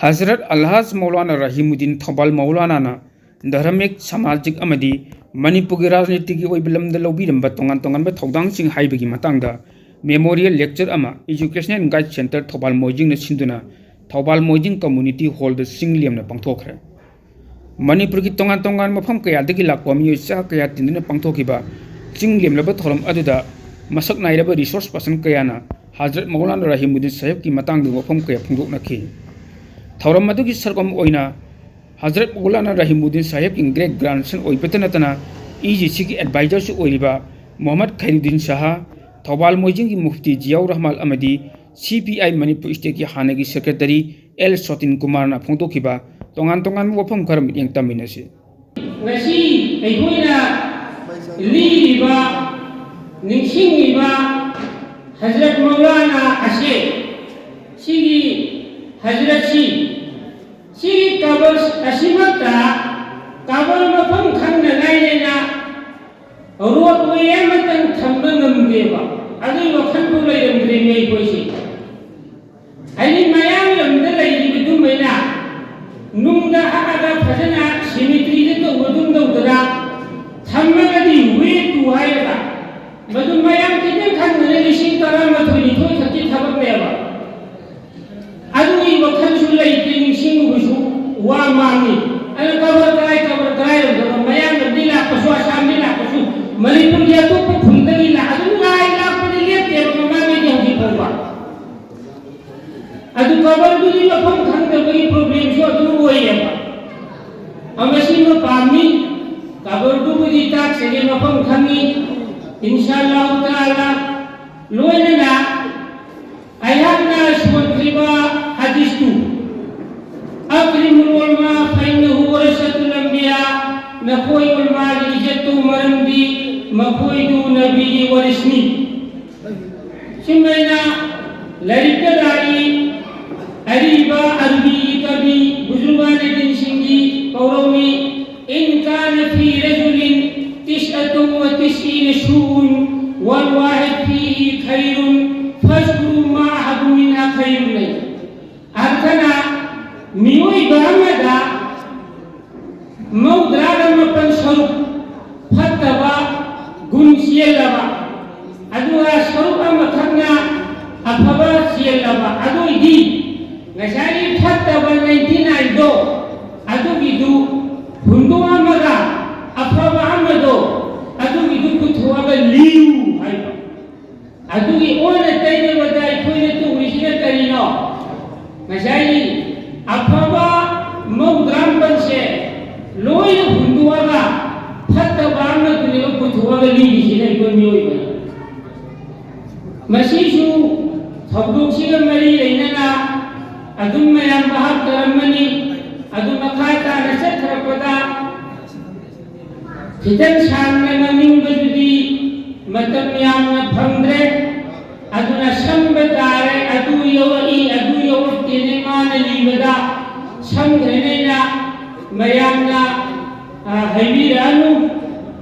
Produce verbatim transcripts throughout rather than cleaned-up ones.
ꯍꯖꯔꯠ ꯑꯜꯍꯥꯖ ꯃꯧꯂꯥꯅꯥ ꯔꯍꯤꯃꯨꯗꯤꯟ ꯊꯧꯕꯥꯜ ꯃꯧꯂꯥꯅꯥꯅ ꯙꯔꯃꯤꯛ, ꯁꯃꯥꯖꯤꯛ ꯑꯃꯗꯤ ꯃꯅꯤꯄꯨꯔꯒꯤ ꯔꯥꯖꯅꯤꯇꯤꯒꯤ ꯑꯣꯏꯕ ꯂꯝꯗ ꯂꯧꯕꯤꯔꯝꯕ ꯇꯣꯉꯥꯟ ꯇꯣꯉꯥꯟꯕ ꯊꯧꯗꯥꯡꯁꯤꯡ ꯍꯥꯏꯕꯒꯤ ꯃꯇꯥꯡꯗ memorial lecture ꯑꯃ Educational Guide Centre ꯊꯧꯕꯥꯜ ꯃꯣꯏꯖꯤꯡꯅ ꯁꯤꯟꯗꯨꯅ ꯊꯧꯕꯥꯜ ꯃꯣꯏꯖꯤꯡ community hallꯗ ꯆꯤꯡ ꯂꯦꯝꯅ ꯄꯥꯡꯊꯣꯛꯈ꯭ꯔꯦ꯫ ꯃꯅꯤꯄꯨꯔꯒꯤ ꯇꯣꯉꯥꯟ ꯇꯣꯉꯥꯟꯕ ꯃꯐꯝ ꯀꯌꯥꯗꯒꯤ ꯂꯥꯛꯄ ꯃꯤꯑꯣꯏ ꯆꯥ ꯀꯌꯥ ꯇꯤꯟꯗꯨꯅ ꯄꯥꯡꯊꯣꯛꯈꯤꯕ ꯆꯤꯡ ꯂꯦꯝꯂꯕ ꯊꯧꯔꯝ ꯑꯗꯨꯗ ꯃꯁꯛ ꯅꯥꯏꯔꯕ resource person ꯀꯌꯥꯅ ꯍꯖꯔꯠ ꯃꯧꯂꯥꯅꯥ ꯔꯍꯤꯃꯨꯗꯤꯟ ꯁꯥꯍꯦꯕꯀꯤ ꯃꯇꯥꯡꯗ ꯋꯥꯐꯝ ꯀꯌꯥ ꯐꯣꯡꯗꯣꯛꯅꯈꯤ꯫ ꯊꯧꯔꯝ ꯑꯗꯨꯒꯤ ꯁꯔꯨꯛ ꯑꯃ ꯑꯣꯏꯅ ꯍꯖꯔꯠ ꯃꯧꯂꯥꯅꯥ ꯔꯍꯤꯃꯨꯗꯤꯟ ꯁꯥꯍꯦꯕꯀꯤ great grandson ꯑꯣꯏꯕꯇ ꯅꯠꯇꯅ EGCꯒꯤ advisorꯁꯨ ꯑꯣꯏꯔꯤꯕ ꯃꯣꯍꯝꯃꯗ ꯈꯩꯔꯨꯗꯤꯟ ꯁꯥꯍ, ꯊꯧꯕꯥꯜ ꯃꯣꯏꯖꯤꯡꯒꯤ ꯃꯨꯐꯇꯤ ꯖꯤꯌꯥꯎꯔ ꯔꯍꯃꯥꯟ ꯑꯃꯗꯤ CPI ꯃꯅꯤꯄꯨꯔ stateꯀꯤ ꯍꯥꯟꯅꯒꯤ secretary ꯑꯦꯜ ꯁꯣꯇꯤꯟ ꯀꯨꯃꯥꯔꯅ ꯐꯣꯡꯗꯣꯛꯈꯤꯕ ꯇꯣꯉꯥꯟ ꯇꯣꯉꯥꯟꯕ ꯋꯥꯐꯝ ꯈꯔ ꯃꯤꯠꯌꯦꯡ ꯇꯝꯃꯤꯟꯅꯁꯤ꯫ ꯉꯁꯤ ꯑꯩꯈꯣꯏꯅ ꯂꯤꯔꯤꯕ, ꯅꯤꯡꯁꯤꯡꯂꯤꯕ ꯍꯖꯔꯠ ꯃꯧꯂꯥꯅꯥ ꯑꯁꯦ, ꯁꯤꯒꯤ ꯍꯖꯔꯠꯁꯤ, ꯁꯤꯒꯤ ꯀꯕꯔ ꯑꯁꯤꯃꯛꯇ ꯀꯕꯔ ꯃꯐꯝ ꯈꯪꯅꯉꯥꯏꯅꯦꯅ roadway ꯑꯃꯇꯪ ꯊꯝꯕ ꯉꯝꯗꯦꯕ꯫ ꯑꯗꯨꯒꯤ ꯋꯥꯈꯜꯕꯨ ꯂꯩꯔꯝꯗ꯭ꯔꯦꯅꯦ ꯑꯩꯈꯣꯏꯁꯦ꯫ ꯍꯥꯏꯗꯤ ꯃꯌꯥꯡ ꯂꯝꯗ ꯂꯩꯔꯤꯕ ꯑꯗꯨꯃꯥꯏꯅ ꯅꯨꯡꯗ ꯍꯛꯑꯒ ꯐꯖꯅ cemeteryꯗ ꯇꯧꯕ ꯑꯗꯨꯝ ꯇꯧꯗꯅ ꯊꯝꯃꯒꯗꯤ way to ꯍꯥꯏꯔꯒ ꯃꯗꯨ ꯃꯌꯥꯝ ꯈꯤꯇꯪ ꯈꯟꯕꯗ ꯂꯤꯁꯤꯡ ꯇꯔꯥꯃꯥꯊꯣꯏ ꯅꯤꯊꯣꯏ ꯈꯛꯀꯤ ꯊꯕꯛꯅꯦꯕ꯫ ꯑꯗꯨꯒꯤ ꯋꯥꯈꯜꯁꯨ ꯂꯩꯇꯦ, ꯅꯤꯡꯁꯤꯡꯂꯨꯕꯁꯨ ꯋꯥ ꯃꯥꯡꯉꯤ꯫ ꯑꯗꯨꯅ ꯀꯕꯔ ꯀꯔꯥꯏ, ꯀꯕꯔ ꯀꯔꯥꯏ ꯂꯩꯔꯝꯗꯕ? ꯃꯌꯥꯡꯂꯝꯗꯒꯤ ꯂꯥꯛꯄꯁꯨ, ꯑꯁꯥꯝꯗꯒꯤ ꯂꯥꯛꯄꯁꯨ, ꯃꯅꯤꯄꯨꯔꯒꯤ ꯑꯇꯣꯞꯄ ꯈꯨꯟꯗꯒꯤ ꯂꯥꯛ-, ꯑꯗꯨꯝ ꯂꯥꯏ ꯂꯥꯛꯄꯗꯤ ꯂꯦꯞꯇꯦꯕ ꯃꯃꯥꯡꯉꯩꯗꯤ ꯍꯧꯖꯤꯛ ꯐꯥꯎꯕ꯫ ꯑꯗꯨ ꯀꯕꯔꯗꯨꯒꯤ ꯃꯐꯝ ꯈꯪꯗꯕꯒꯤ problemꯁꯨ ꯑꯗꯨꯝ ꯑꯣꯏꯌꯦꯕ꯫ ꯃꯁꯤꯃ ꯄꯥꯝꯃꯤ, ꯀꯕꯔꯗꯨꯕꯨꯗꯤ ꯇꯥꯛꯆꯒꯦ, ꯃꯐꯝ ꯈꯪꯉꯤ, ꯏꯟꯁꯥ ꯑꯜꯂꯥꯍꯨ ꯇꯥꯂꯥ꯫ ꯂꯣꯏꯅꯅ ꯑꯩꯍꯥꯛꯅ ꯁꯣꯟꯈ꯭ꯔꯤꯕ ꯍꯗꯤꯁꯇꯨ, "ꯑꯀꯔꯤꯃꯨꯜ ꯎꯂꯃꯥ ꯐꯏꯟꯅꯍꯨ ꯋꯔꯁꯥꯇꯨꯜ ꯑꯝꯕꯤꯌꯥ", ꯅꯈꯣꯏ ꯎꯂꯃꯥꯒꯤ ꯏꯖꯠꯇꯨ, ꯃꯔꯝꯗꯤ ꯃꯈꯣꯏꯗꯨ ꯅꯕꯤꯒꯤ ꯋꯥꯔꯤꯁꯅꯤ꯫ ꯁꯨꯃꯥꯏꯅ ꯂꯥꯏꯔꯤꯛꯇ ꯂꯥꯛꯏ, ꯑꯔꯤꯕ ꯑꯔꯕꯤꯒꯤ ꯀꯕꯤ ꯕꯨꯖꯨꯔꯒꯥꯅꯦ ꯗꯤꯟꯁꯤꯡꯒꯤ ꯄꯥꯎꯔꯧꯅꯤ, "إن كان في رجل تسعة وتسعين سوء والواحد فيه خير فاذكروا ما أحب منها خير" ꯂꯩ꯫ ꯑꯍꯜ ꯈꯔꯅ ꯑꯐꯕ ꯆꯦꯜꯂꯕ ꯑꯗꯨ ꯑꯣꯏꯗꯤ ꯉꯁꯥꯏꯒꯤ ꯐꯠꯇꯕ ninety nineꯗꯣ ꯑꯗꯨꯒꯤꯗꯨ ꯍꯨꯟꯗꯣꯛꯑꯝꯃꯒ ꯑꯐꯕ ꯑꯃꯗꯣ ꯑꯗꯨꯒꯤꯗꯨ ꯄꯨꯊꯣꯛꯑꯒ ꯂꯤꯌꯨ ꯍꯥꯏꯕ꯫ ꯑꯗꯨꯒꯤ ꯑꯣꯟꯅ ꯇꯩꯅꯕꯗ ꯑꯩꯈꯣꯏꯅ ꯇꯧꯔꯤꯁꯤꯅ ꯀꯔꯤꯅꯣ? ꯉꯁꯥꯏꯒꯤ ꯑꯐꯕ ꯃꯧꯗ꯭ꯔꯥꯝꯕꯟꯁꯦ ꯂꯣꯏꯅ ꯍꯨꯟꯗꯣꯛꯑꯒ ꯐꯠꯇꯕ ꯑꯃꯗꯨꯅꯦꯕ ꯄꯨꯊꯣꯛꯑꯒ ꯂꯤꯔꯤꯁꯤꯅ ꯑꯩꯈꯣꯏ ꯃꯤꯑꯣꯏꯕꯅ꯫ ꯃꯁꯤꯁꯨ ꯊꯧꯗꯣꯛꯁꯤꯒ ꯃꯔꯤ ꯂꯩꯅꯅ ꯑꯗꯨꯝ ꯃꯌꯥꯝ ꯚꯥꯞ ꯇꯥꯔꯝꯃꯅꯤ꯫ ꯑꯗꯨ ꯃꯈꯥ ꯇꯥꯅ ꯆꯠꯊꯔꯛꯄꯗ ꯈꯤꯇꯪ ꯁꯥꯡꯅ ꯉꯥꯡꯅꯤꯡꯕꯗꯨꯗꯤ ꯃꯇꯝ ꯌꯥꯝꯅ ꯐꯪꯗ꯭ꯔꯦ꯫ ꯑꯗꯨꯅ ꯁꯝꯕ ꯇꯥꯔꯦ꯫ ꯑꯗꯨ ꯌꯧꯔꯛꯏ, ꯑꯗꯨ ꯌꯧꯔꯛꯇꯦꯅꯦ ꯃꯥꯅ ꯂꯤꯕꯗ ꯁꯝꯈ꯭ꯔꯦꯅꯦꯅ ꯃꯌꯥꯝꯅ, ꯑ, ꯍꯥꯏꯕꯤꯔꯛꯑꯅꯨ꯫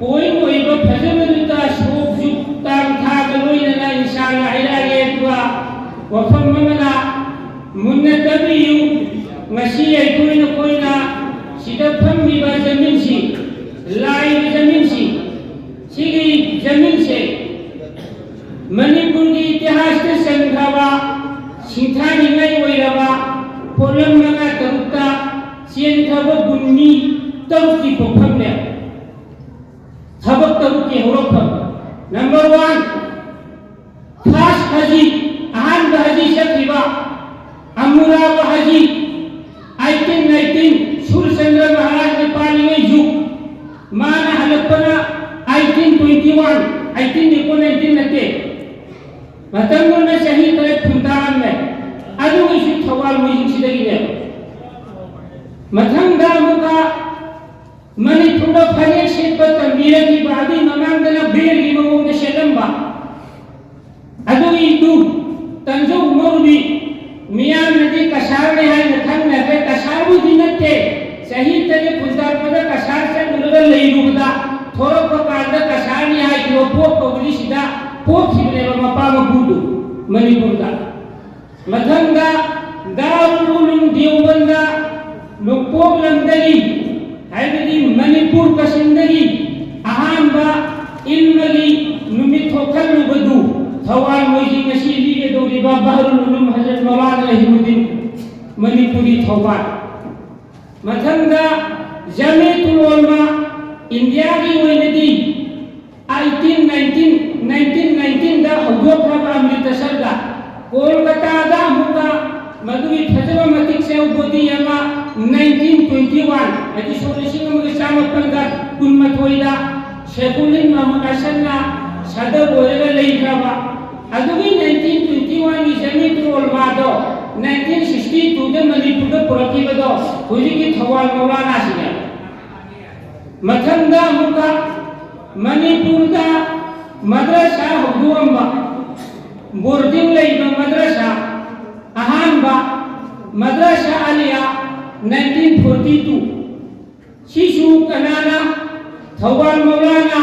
ꯄꯣꯏꯟ ꯑꯣꯏꯕ ꯐꯖꯕꯗꯨꯗ ꯁꯣꯛꯁꯨ ꯇꯥꯡ ꯊꯥꯒ ꯂꯣꯏꯅꯅ ꯏꯁꯥꯅ ꯍꯥꯏꯔꯛꯑꯒꯦ꯫ ꯑꯗꯨꯒ ꯋꯥꯐꯝ ꯑꯃꯅ ꯃꯨꯟꯅ ꯇꯥꯕꯤꯌꯨ꯫ ꯉꯁꯤ ꯑꯩꯈꯣꯏ ꯅꯈꯣꯏꯅ ꯁꯤꯗ ꯐꯝꯃꯤꯕ ꯖꯃꯤꯟꯁꯤ, ꯂꯥꯛꯏꯕ ꯖꯃꯤꯟꯁꯤ, ꯁꯤꯒꯤ ꯖꯃꯤꯟꯁꯦ ꯃꯅꯤꯄꯨꯔꯒꯤ ꯏꯇꯤꯍꯥꯁꯇ ꯆꯟꯈ꯭ꯔꯕ, ꯁꯤꯡꯊꯥꯅꯤꯡꯉꯥꯏ ꯑꯣꯏꯔꯕ ꯄꯣꯠꯂꯝ ꯃꯉꯥ ꯇꯔꯨꯛꯇ ꯆꯦꯟꯈ꯭ꯔꯕ ꯒꯨꯟ ꯃꯤ ꯇꯔꯨꯛꯀꯤ ꯄꯣꯛꯐꯝꯅꯦ꯫ ꯊꯕꯛ ꯇꯔꯨꯛꯀꯤ ꯍꯧꯔꯛꯐꯝ꯫ Number one, first ꯍꯖꯤ, ꯑꯍꯥꯟꯕ ꯍꯖꯤ ꯆꯠꯈꯤꯕ ꯑꯃꯨꯔꯥꯕ ꯍꯖꯤ, eighteen nineteen, ꯁꯨꯔꯆꯟꯗ꯭ꯔ ꯃꯍꯥꯔꯥꯖꯅ ꯄꯥꯜꯂꯤꯉꯩ ꯖꯨꯛ, ꯃꯥꯅ ꯍꯜꯂꯛꯄꯅ eighteen twenty one, eighteen ꯅꯤꯀꯣ, nineteen ꯅꯠꯇꯦ꯫ ꯃꯇꯝꯗꯨꯅ ꯆꯍꯤ ꯇꯔꯦꯠ ꯐꯨꯟ ꯇꯥꯔꯝꯃꯦ꯫ ꯑꯗꯨꯒꯤꯁꯨ ꯊꯧꯕꯥꯜ ꯃꯣꯏꯖꯤꯡꯁꯤꯗꯒꯤꯅꯦꯕ꯫ ꯃꯊꯪꯗ ꯑꯃꯨꯛꯀ ꯃꯅꯤꯄꯨꯔꯗ ꯐꯅꯦꯛ ꯁꯦꯠꯄ ꯇꯝꯕꯤꯔꯛꯈꯤꯕ, ꯑꯗꯨꯒꯤ ꯃꯃꯥꯡꯗꯅ ꯕꯦꯜꯒꯤ ꯃꯑꯣꯡꯗ ꯁꯦꯠꯂꯝꯕ꯫ ꯑꯗꯨꯒꯤꯗꯨ ꯇꯟꯖꯧ ꯃꯧꯔꯨꯕꯤ ꯃꯤꯌꯥꯝꯅꯗꯤ ꯀꯁꯥꯔꯅꯤ ꯍꯥꯏꯅ ꯈꯪꯅꯈ꯭ꯔꯦ꯫ ꯀꯁꯥꯔꯕꯨꯗꯤ ꯅꯠꯇꯦ꯫ ꯆꯍꯤ ꯇꯔꯦꯠ ꯈꯨꯟꯇꯥꯛꯄꯗ ꯀꯁꯥꯔ ꯆꯠꯂꯨꯔꯒ ꯂꯩꯔꯨꯕꯗ ꯊꯣꯔꯛꯄ ꯀꯥꯟꯗ ꯀꯁꯥꯔꯅꯤ ꯍꯥꯏꯈꯤꯕ ꯄꯣꯠ ꯀꯧꯕꯅꯤ ꯁꯤꯗ ꯄꯣꯛꯈꯤꯕꯅꯦꯕ ꯃꯄꯥ ꯃꯄꯨꯗꯨ ꯃꯅꯤꯄꯨꯔꯗ꯫ ꯃꯊꯪꯗ ꯗꯥꯔꯨꯜ ꯎꯂꯨꯝ ꯗꯤꯑꯣꯕꯟꯗ ꯅꯣꯡꯄꯣꯛ ꯂꯝꯗꯒꯤ, ꯍꯥꯏꯕꯗꯤ ꯃꯅꯤꯄꯨꯔ ꯀꯁꯤꯡꯗꯒꯤ ꯑꯍꯥꯟꯕ ꯏꯜꯃꯒꯤ ꯅꯨꯃꯤꯠ ꯊꯣꯛꯍꯜꯂꯨꯕꯗꯨ ꯊꯧꯕꯥꯜ ꯃꯣꯏꯖꯤꯡ ꯉꯁꯤ ꯂꯤꯒꯗꯧꯔꯤꯕ ꯕꯍꯔꯨꯜ ꯎꯂꯨꯝ ꯍꯖꯔꯠ ꯃꯧꯂꯥꯅꯥ ꯔꯍꯤꯃꯨꯗꯗꯤꯟ ꯃꯅꯤꯄꯨꯔꯤ ꯊꯧꯕꯥꯜ꯫ ꯃꯊꯪꯗ ꯖꯃꯤꯌꯥꯇꯨꯜ ꯎꯂꯃꯥ ꯏꯟꯗꯤꯌꯥꯒꯤ ꯑꯣꯏꯅꯗꯤ eighteen nineteen, nineteen nineteenꯗ ꯍꯧꯗꯣꯛꯈ꯭ꯔꯕ ꯑꯃ꯭ꯔꯤꯇꯁꯔꯗ, ꯀꯣꯜꯀꯇꯥꯗ ꯑꯃꯨꯛꯀ ꯃꯗꯨꯒꯤ ꯐꯖꯕ ꯃꯇꯤꯛ ꯆꯥꯕ ꯕꯣꯗꯤ ꯑꯃ nineteen twenty one, ꯍꯥꯏꯗꯤ ꯁꯣꯛ ꯂꯤꯁꯤꯡ ꯑꯃꯒ ꯆꯥꯃꯥꯄꯜꯒ ꯀꯨꯟꯃꯥꯊꯣꯏꯗ ꯁꯦꯈꯨꯜꯗꯤꯟ ꯃꯍꯃꯨꯗ ꯍꯁꯟꯅ ꯁꯗꯔ ꯑꯣꯏꯔꯒ ꯂꯩꯈ꯭ꯔꯕ꯫ ꯑꯗꯨꯒꯤ nineteen twenty oneꯒꯤ ꯖꯃꯤꯌꯥꯇꯨꯜ ꯎꯂꯃꯥꯗꯣ nineteen sixty twoꯗ ꯃꯅꯤꯄꯨꯔꯗ ꯄꯨꯔꯛꯈꯤꯕꯗꯣ ꯍꯧꯖꯤꯛꯀꯤ ꯊꯧꯕꯥꯜ ꯃꯧꯂꯥꯅꯥꯁꯤꯅꯦ꯫ ꯃꯊꯪꯗ ꯑꯃꯨꯛꯀ ꯃꯅꯤꯄꯨꯔꯗ ꯃꯗ꯭ꯔꯁꯥ ꯍꯧꯗꯣꯛꯑꯝꯕ, ꯕꯣꯔꯗꯤꯡ ꯂꯩꯕ ꯃꯗ꯭ꯔꯁꯥ, ꯑꯍꯥꯟꯕ ꯃꯗ꯭ꯔꯁꯥ ꯑꯂꯤꯌꯥ nineteen forty two꯫ ꯁꯤꯁꯨ ꯀꯅꯥꯅ? ꯊꯧꯕꯥꯜ ꯃꯧꯂꯥꯅꯥ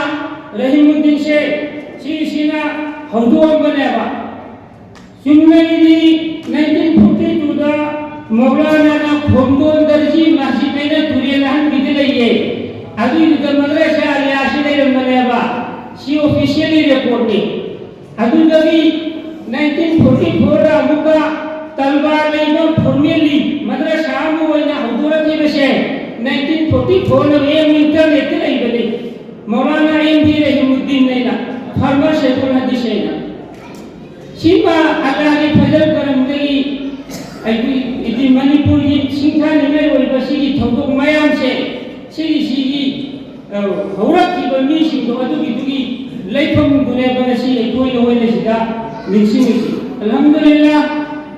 ꯔꯍꯤꯃꯨꯗꯗꯤꯟ ꯁꯦꯈ ꯁꯤꯁꯤꯅ ꯍꯧꯗꯣꯛꯑꯝꯕꯅꯦꯕ꯫ ꯆꯨꯝꯅꯒꯤꯗꯤ nineteen forty twoꯗ ꯃꯧꯂꯥꯅꯥꯅ ꯈꯣꯝꯗꯣꯟ ꯗꯔꯖꯤ ꯃꯁꯖꯤꯗ ꯍꯥꯏꯅ ꯇꯨꯔꯦꯜ ꯑꯍꯟꯕꯤꯗ ꯂꯩꯌꯦ, ꯑꯗꯨꯏꯗꯨꯗ ꯃꯗ꯭ꯔꯁꯥ ꯑꯂꯤꯌꯥꯁꯤ ꯂꯩꯔꯝꯕꯅꯦꯕ꯫ ꯁꯤ officially recordꯅꯤ꯫ ꯑꯗꯨꯗꯒꯤ nineteen forty fourꯗ ꯑꯃꯨꯛꯀ ꯇꯜꯕꯥ ꯂꯩꯕ formally ꯃꯗ꯭ꯔꯁꯥ ꯑꯃ ꯑꯣꯏꯅ ꯍꯧꯗꯣꯔꯛꯈꯤꯕꯁꯦ nineteen forty fourꯅ ꯃꯌꯥꯝ internetꯇ ꯂꯩꯕꯅꯤ꯫ ꯃꯧꯂꯥꯅꯥ ꯑꯦꯝ ꯚꯤ ꯔꯍꯤꯃꯨꯗꯗꯤꯟ ꯍꯥꯏꯅ, former ꯁꯦꯈꯨꯜ ꯍꯗꯤꯁ ꯍꯥꯏꯅ꯫ ꯁꯤꯃ ꯑꯜꯂꯥꯍꯒꯤ ꯐꯖꯜ ꯀꯔꯝꯗꯒꯤ ꯑꯩꯈꯣꯏ ꯏꯗꯤ ꯃꯅꯤꯄꯨꯔꯒꯤ ꯁꯤꯡꯊꯥꯅꯤꯡꯉꯥꯏ ꯑꯣꯏꯕ ꯁꯤꯒꯤ ꯊꯧꯗꯣꯛ ꯃꯌꯥꯝꯁꯦ, ꯁꯤꯒꯤ, ꯁꯤꯒꯤ, ꯑ, ꯍꯧꯔꯛꯈꯤꯕ ꯃꯤꯁꯤꯡꯗꯣ ꯑꯗꯨꯒꯤꯗꯨꯒꯤ ꯂꯩꯐꯝꯗꯨꯅꯦꯕ ꯉꯁꯤ ꯑꯩꯈꯣꯏꯅ ꯑꯣꯏꯅ ꯁꯤꯗ ꯅꯤꯡꯁꯤꯡꯉꯤꯁꯤ꯫ ꯑꯜꯍꯝꯗꯨꯂꯤꯜꯂꯥꯍ,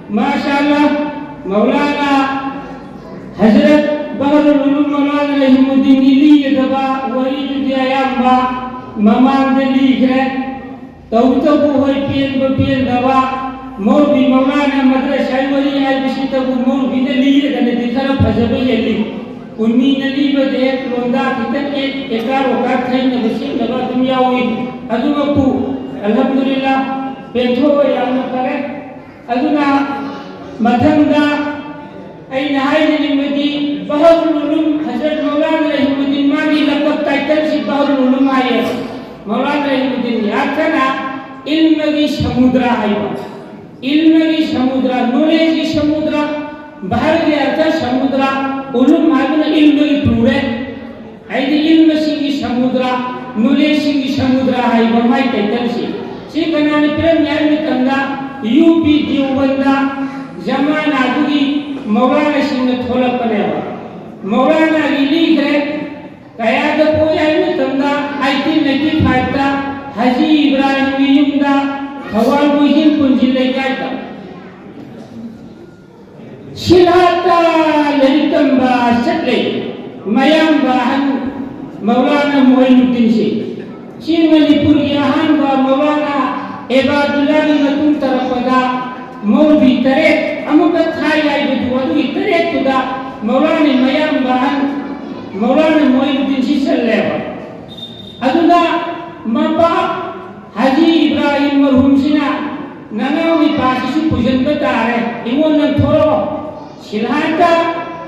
ꯃꯥꯁꯥ ꯑꯜꯂꯥꯍ, ꯃꯧꯂꯥꯅꯥ ꯍꯖꯔꯠ ꯕꯍꯔꯨꯜ ꯎꯂꯨꯝ ꯃꯧꯂꯥꯅꯥ ꯔꯍꯤꯃꯨꯗꯗꯤꯟꯒꯤ ꯂꯤꯒꯗꯕ ꯋꯥꯔꯤꯗꯨꯗꯤ ꯑꯌꯥꯝꯕ ꯃꯃꯥꯡꯗ ꯂꯤꯈ꯭ꯔꯦ꯫ ꯇꯧꯕꯇꯕꯨ ꯍꯣꯏ ꯄꯦꯟꯕ ꯄꯦꯟꯗꯕ, ꯃꯧꯂꯚꯤ ꯃꯧꯂꯥꯅꯥ ꯃꯗ꯭ꯔꯁꯥꯒꯤ ꯋꯥꯔꯤ ꯍꯥꯏꯕꯁꯤꯇꯕꯨ ꯃꯧꯂꯚꯤꯅ ꯂꯤꯔꯒꯅꯗꯤ ꯈꯔ ꯐꯖꯕ ꯍꯦꯜꯂꯤ꯫ ꯎꯟꯃꯤꯅ ꯂꯤꯕꯗ ꯍꯦꯛ ꯂꯣꯟꯗꯥ ꯈꯤꯇꯪ ꯍꯦꯛ ꯑꯦꯀꯥꯔ ꯑꯣꯀꯥꯔ ꯊꯩꯅꯕ ꯁꯦꯝꯅꯕ ꯑꯗꯨꯝ ꯌꯥꯎꯏ꯫ ꯑꯗꯨꯃꯛꯄꯨ ꯑꯜꯍꯝꯗꯨꯂꯤꯜꯂꯥꯍ ꯄꯦꯟꯊꯣꯛꯑꯣ, ꯌꯥꯝꯅ ꯐꯔꯦ꯫ ꯑꯗꯨꯅ ꯃꯊꯪꯗ ꯑꯩꯅ ꯍꯥꯏꯖꯅꯤꯡꯕꯗꯤ ꯕꯍꯔꯨꯜ ꯎꯂꯨꯝ ꯍꯖꯔꯠ ꯃꯧꯂꯥꯅꯥ ꯔꯍꯤꯃꯨꯗꯗꯤꯟ, ꯃꯥꯒꯤ ꯂꯀꯕ titleꯁꯤ ꯕꯍꯔꯨꯜ ꯎꯂꯨꯝ ꯍꯥꯏꯌꯦ꯫ ꯃꯧꯂꯥꯅꯥ ꯔꯍꯤꯃꯨꯗꯗꯤꯟꯒꯤ ꯑꯔꯊꯅ ꯏꯜꯃꯒꯤ ꯁꯃꯨꯗ꯭ꯔ ꯍꯥꯏꯕ꯫ ꯏꯜꯃꯒꯤ ꯁꯃꯨꯗ꯭ꯔ, ꯅꯣꯂꯦꯖꯀꯤ ꯁꯃꯨꯗ꯭ꯔ, ꯚꯥꯔꯠꯀꯤ ꯑꯔꯊ ꯁꯃꯨꯗ꯭ꯔ, ꯎꯂꯨꯝ ꯍꯥꯏꯕꯅ ꯏꯜꯃꯒꯤ ꯄ꯭ꯂꯨꯔꯦꯜ, ꯍꯥꯏꯗꯤ ꯏꯜꯃꯁꯤꯡꯒꯤ ꯁꯃꯨꯗ꯭ꯔ, ꯅꯣꯂꯦꯖꯁꯤꯡꯒꯤ ꯁꯃꯨꯗ꯭ꯔ ꯍꯥꯏꯕ ꯃꯥꯏ ꯇꯥꯏꯇꯜꯁꯤ꯫ ꯁꯤ ꯀꯅꯥꯅ ꯄꯤꯔꯝꯃꯤ ꯍꯥꯏꯕ ꯃꯇꯝꯗ ꯌꯨ ꯄꯤ ꯗꯤꯑꯣꯕꯟꯗ ꯖꯃꯥꯅꯥꯗꯨꯒꯤ ꯃꯧꯂꯥꯅꯥꯁꯤꯡꯅ ꯊꯣꯛꯂꯛꯄꯅꯦꯕ꯫ ꯃꯧꯂꯥꯅꯥꯒꯤ ꯂꯤꯈ꯭ꯔꯦ꯫ ꯀꯌꯥꯗ ꯄꯣꯛꯏ ꯍꯥꯏꯕ ꯃꯇꯝꯗ ꯑꯩꯠꯇꯤꯟ ꯑꯩꯠꯇꯤ ꯐꯥꯏꯚꯇ ꯍꯥꯖꯤ ꯏꯕ꯭ꯔꯥꯍꯤꯝꯒꯤ ꯌꯨꯝꯗ ꯊꯧꯕꯥꯜ ꯃꯣꯏꯖꯤꯡ ꯄꯨꯟꯖꯤ ꯂꯩꯀꯥꯏꯗ꯫ ꯁꯤꯜꯍꯥꯠꯇ ꯂꯥꯏꯔꯤꯛ ꯇꯝꯕ ꯆꯠꯂꯦ ꯃꯌꯥꯝꯕ ꯑꯍꯟ ꯃꯧꯂꯥꯅꯥ ꯃꯣꯏꯅꯨꯗꯤꯟꯁꯤ꯫ ꯁꯤ ꯃꯅꯤꯄꯨꯔꯒꯤ ꯑꯍꯥꯟꯕ ꯃꯧꯂꯥꯅꯥ ꯑꯦꯕꯥꯗꯨꯜꯂꯥꯒꯤ ꯃꯇꯨꯡ ꯇꯥꯔꯛꯄꯗ ꯃꯧꯂꯕꯤ ꯇꯔꯦꯠ ꯑꯃꯨꯛꯀ ꯊꯥꯏ ꯍꯥꯏꯕꯗꯨ, ꯑꯗꯨꯒꯤ ꯇꯔꯦꯠꯇꯨꯗ ꯃꯧꯂꯥꯅꯥ ꯃꯌꯥꯝꯕ ꯑꯍꯟ ꯃꯧꯂꯥꯅꯥ ꯃꯣꯏꯅꯨꯗꯤꯟꯁꯤ ꯆꯜꯂꯦꯕ꯫ ꯑꯗꯨꯅ ꯃꯄꯥ ꯍꯥꯖꯤ ꯏꯕ꯭ꯔꯥꯍꯤꯝ ꯃꯔꯍꯨꯝꯁꯤꯅ, "ꯅꯅꯥꯎ ꯅꯨꯄꯥꯁꯤꯁꯨ ꯄꯨꯁꯤꯟꯕ ꯇꯥꯔꯦ, ꯏꯉꯣꯟ ꯅꯪ ꯊꯣꯔꯛꯑꯣ꯫ ꯁꯤꯜꯍꯥꯠꯇ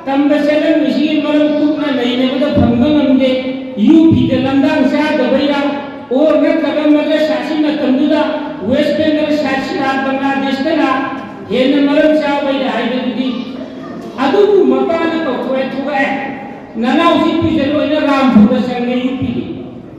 ꯇꯝꯕ ꯆꯠꯂꯝꯃꯤꯁꯤꯒꯤ ꯃꯔꯝ ꯀꯨꯞꯅ ꯅꯩꯅꯕꯗ ꯐꯪꯕ ꯉꯝꯗꯦ꯫ ꯌꯨ ꯄꯤꯗ ꯂꯝꯗꯥꯡ ꯆꯥꯗꯕꯩꯔꯥ, ꯑꯣꯔ ꯅꯠꯇ꯭ꯔꯒ ꯃꯗ꯭ꯔꯁꯥꯁꯤ ꯃꯇꯝꯗꯨꯗ ꯋꯦꯁ ꯕꯦꯡꯒꯜ ꯁꯥꯏꯠꯁꯤꯔꯥ ꯕꯪꯒ꯭ꯂꯥꯗꯦꯁꯇꯔꯥ ꯍꯦꯟꯅ ꯃꯔꯝ ꯆꯥꯕꯩꯔꯥ ꯍꯥꯏꯕꯗꯨꯗꯤ"꯫ ꯑꯗꯨꯕꯨ ꯃꯄꯥꯅ ꯀꯧꯊꯣꯛꯑꯦ, ꯊꯣꯛꯂꯛꯑꯦ꯫ "ꯅꯅꯥꯎꯁꯤ ꯄꯨꯁꯤꯜꯂꯣꯏꯅ ꯔꯥꯝꯄꯨꯔꯗ ꯆꯪꯉꯦ ꯌꯨ ꯄꯤꯒꯤ꯫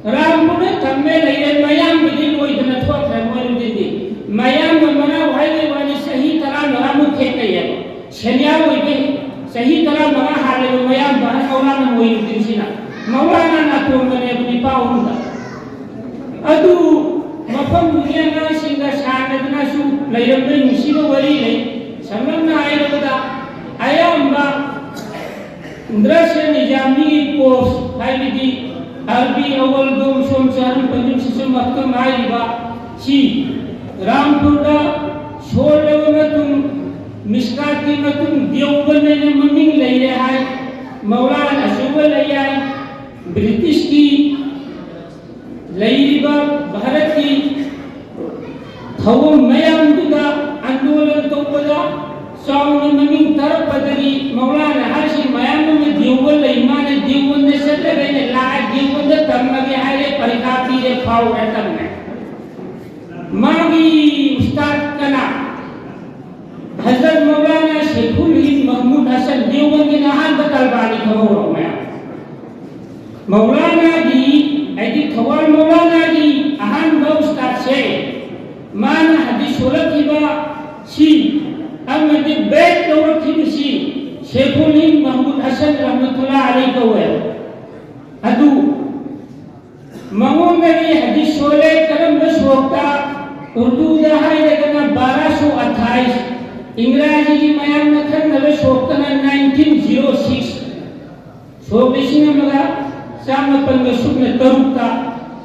ꯔꯥꯝꯄꯨꯔꯗ ꯊꯝꯃꯦ ꯂꯩꯔꯦ, ꯃꯌꯥꯝꯕꯗꯤ ꯂꯣꯏꯗꯅ ꯊꯣꯛꯈ꯭ꯔꯦ ꯃꯣꯏꯅꯨꯗꯤꯟꯗꯤ꯫ ꯃꯌꯥꯝꯕ ꯃꯅꯥꯎ ꯍꯥꯏꯕꯩ ꯋꯥꯅꯤ, ꯆꯍꯤ ꯇꯔꯥꯃꯉꯥꯃꯨꯛ ꯈꯦꯠꯅꯩꯌꯦꯕ꯫ ꯁꯦꯅꯤꯌꯥꯔ ꯑꯣꯏꯕꯩ ꯆꯍꯤ ꯇꯔꯥꯃꯉꯥ ꯍꯥꯜꯂꯦꯕ ꯃꯌꯥꯝꯕ ꯑꯍꯟ ꯃꯧꯂꯥꯅꯥ ꯃꯣꯏꯅꯨꯗꯤꯟꯁꯤꯅ꯫ ꯃꯧꯂꯥꯅꯥꯅ ꯑꯇꯣꯝꯕꯅꯦꯕ ꯅꯤꯄꯥ ꯑꯍꯨꯝꯗ꯫ ꯑꯗꯨ ꯃꯐꯝꯗꯨꯒꯤ ꯑꯉꯥꯡꯁꯤꯡꯒ ꯁꯥꯟꯅꯗꯨꯅꯁꯨ ꯂꯩꯔꯝꯕ ꯅꯨꯡꯁꯤꯕ ꯋꯥꯔꯤ ꯂꯩ꯫ ꯁꯝꯂꯞꯅ ꯍꯥꯏꯔꯕꯗ ꯑꯌꯥꯝꯕ ꯗ꯭ꯔꯁ ꯅꯤꯖꯥꯃꯤ ꯀꯣꯔꯁ ꯍꯥꯏꯕꯗꯤ ꯑꯔꯕꯤ ꯑꯋꯜ ꯗꯣꯝ ꯁꯣꯝ ꯆꯥꯔꯝ ꯄꯟꯖꯨꯝ ꯁꯤꯁꯨ ꯃꯛꯇꯨꯝ ꯍꯥꯏꯔꯤꯕ ꯁꯤ ꯔꯥꯝꯄꯨꯔꯗ ꯁꯣꯜꯂꯕ ꯃꯇꯨꯡ ꯃꯤꯁꯀꯥꯠꯀꯤ ꯃꯇꯨꯡ ꯗꯤꯌꯣꯕꯟ ꯍꯥꯏꯅ ꯃꯃꯤꯡ ꯂꯩꯔꯦ ꯍꯥꯏ꯫ ꯃꯧꯂꯥꯅꯥ ꯑꯆꯧꯕ ꯂꯩ ꯍꯥꯏ꯫ ꯕ꯭ꯔꯤꯇꯤꯁꯀꯤ ꯂꯩꯔꯤꯕ ꯚꯥꯔꯠꯀꯤ ꯊꯧꯑꯣꯡ ꯃꯌꯥꯝꯗꯨꯗ ꯑꯟꯗꯣꯂꯟ ꯇꯧꯕꯗ ꯆꯥꯎꯅ ꯃꯃꯤꯡ ꯇꯥꯔꯛꯄꯗꯒꯤ ꯃꯧꯂꯥꯅꯥ ꯍꯥꯏꯁꯤ ꯃꯌꯥꯝ ꯑꯃ ꯗꯤꯌꯣꯕꯟ ꯂꯩ ꯃꯥꯅ ꯗꯤꯌꯣꯕꯟꯗ ꯆꯠꯂꯒ ꯑꯩꯅ ꯂꯥꯛꯑꯦ ꯗꯤꯌꯣꯕꯟꯗ ꯇꯝꯃꯒꯦ ꯍꯥꯏꯔꯦ ꯄꯔꯤꯈꯥ ꯄꯤꯔꯦ ꯐꯥꯎꯔꯦ ꯇꯝꯃꯦ꯫ ꯃꯥꯒꯤ ꯎꯁꯇꯥꯗ ꯀꯅꯥ? ꯁꯦꯈꯨꯜ ꯍꯤꯟ ꯃꯍꯃꯨꯗ ꯍꯁꯟ ꯗꯤꯌꯣꯕꯟꯒꯤꯅ ꯑꯍꯥꯟꯕ ꯇꯜꯕꯥꯅꯤ ꯈꯪꯍꯧꯔꯣ ꯃꯌꯥꯝ꯫ ꯃꯧꯂꯥꯅꯥꯒꯤ, ꯍꯥꯏꯗꯤ ꯊꯧꯕꯥꯜ ꯃꯧꯂꯥꯅꯥꯒꯤ ꯑꯍꯥꯟꯕ ꯎꯁꯇꯥꯗꯁꯦ, ꯃꯥꯅ ꯍꯗꯤꯁ ꯁꯣꯜꯂꯛꯈꯤꯕ ꯁꯤ ꯑꯃꯗꯤ ꯕꯦꯠ ꯂꯧꯔꯛꯈꯤꯕꯁꯤ ꯁꯦꯈꯨꯜ ꯍꯤꯟ ꯃꯍꯃꯨꯗ ꯍꯁꯟ ꯔꯍꯃꯇꯨꯜꯂꯥ ꯑꯂꯩ ꯀꯧꯋꯦ꯫ ꯑꯗꯨ ꯃꯉꯣꯟꯗꯒꯤ ꯍꯗꯤꯁ ꯁꯣꯜꯂꯦ꯫ ꯀꯔꯝꯕ ꯁꯣꯛꯇ? ꯎꯔꯗꯨꯗ ꯍꯥꯏꯔꯒꯅ ꯕꯥꯔꯥ ꯁꯣ ꯑꯊꯥꯏꯁ, ꯏꯪꯒ꯭ꯔꯥꯖꯤꯒꯤ ꯃꯌꯥꯝꯅ ꯈꯪꯅꯕ ꯁꯣꯛꯇꯅ ꯅꯥꯏꯟꯇꯤꯟ ꯖꯤꯔꯣ ꯁꯤꯛꯁ, ꯁꯣꯛ ꯂꯤꯁꯤꯡ ꯑꯃꯒ ꯆꯥꯃꯥꯄꯟꯒ ꯁꯨꯞꯅ ꯇꯔꯨꯛꯇ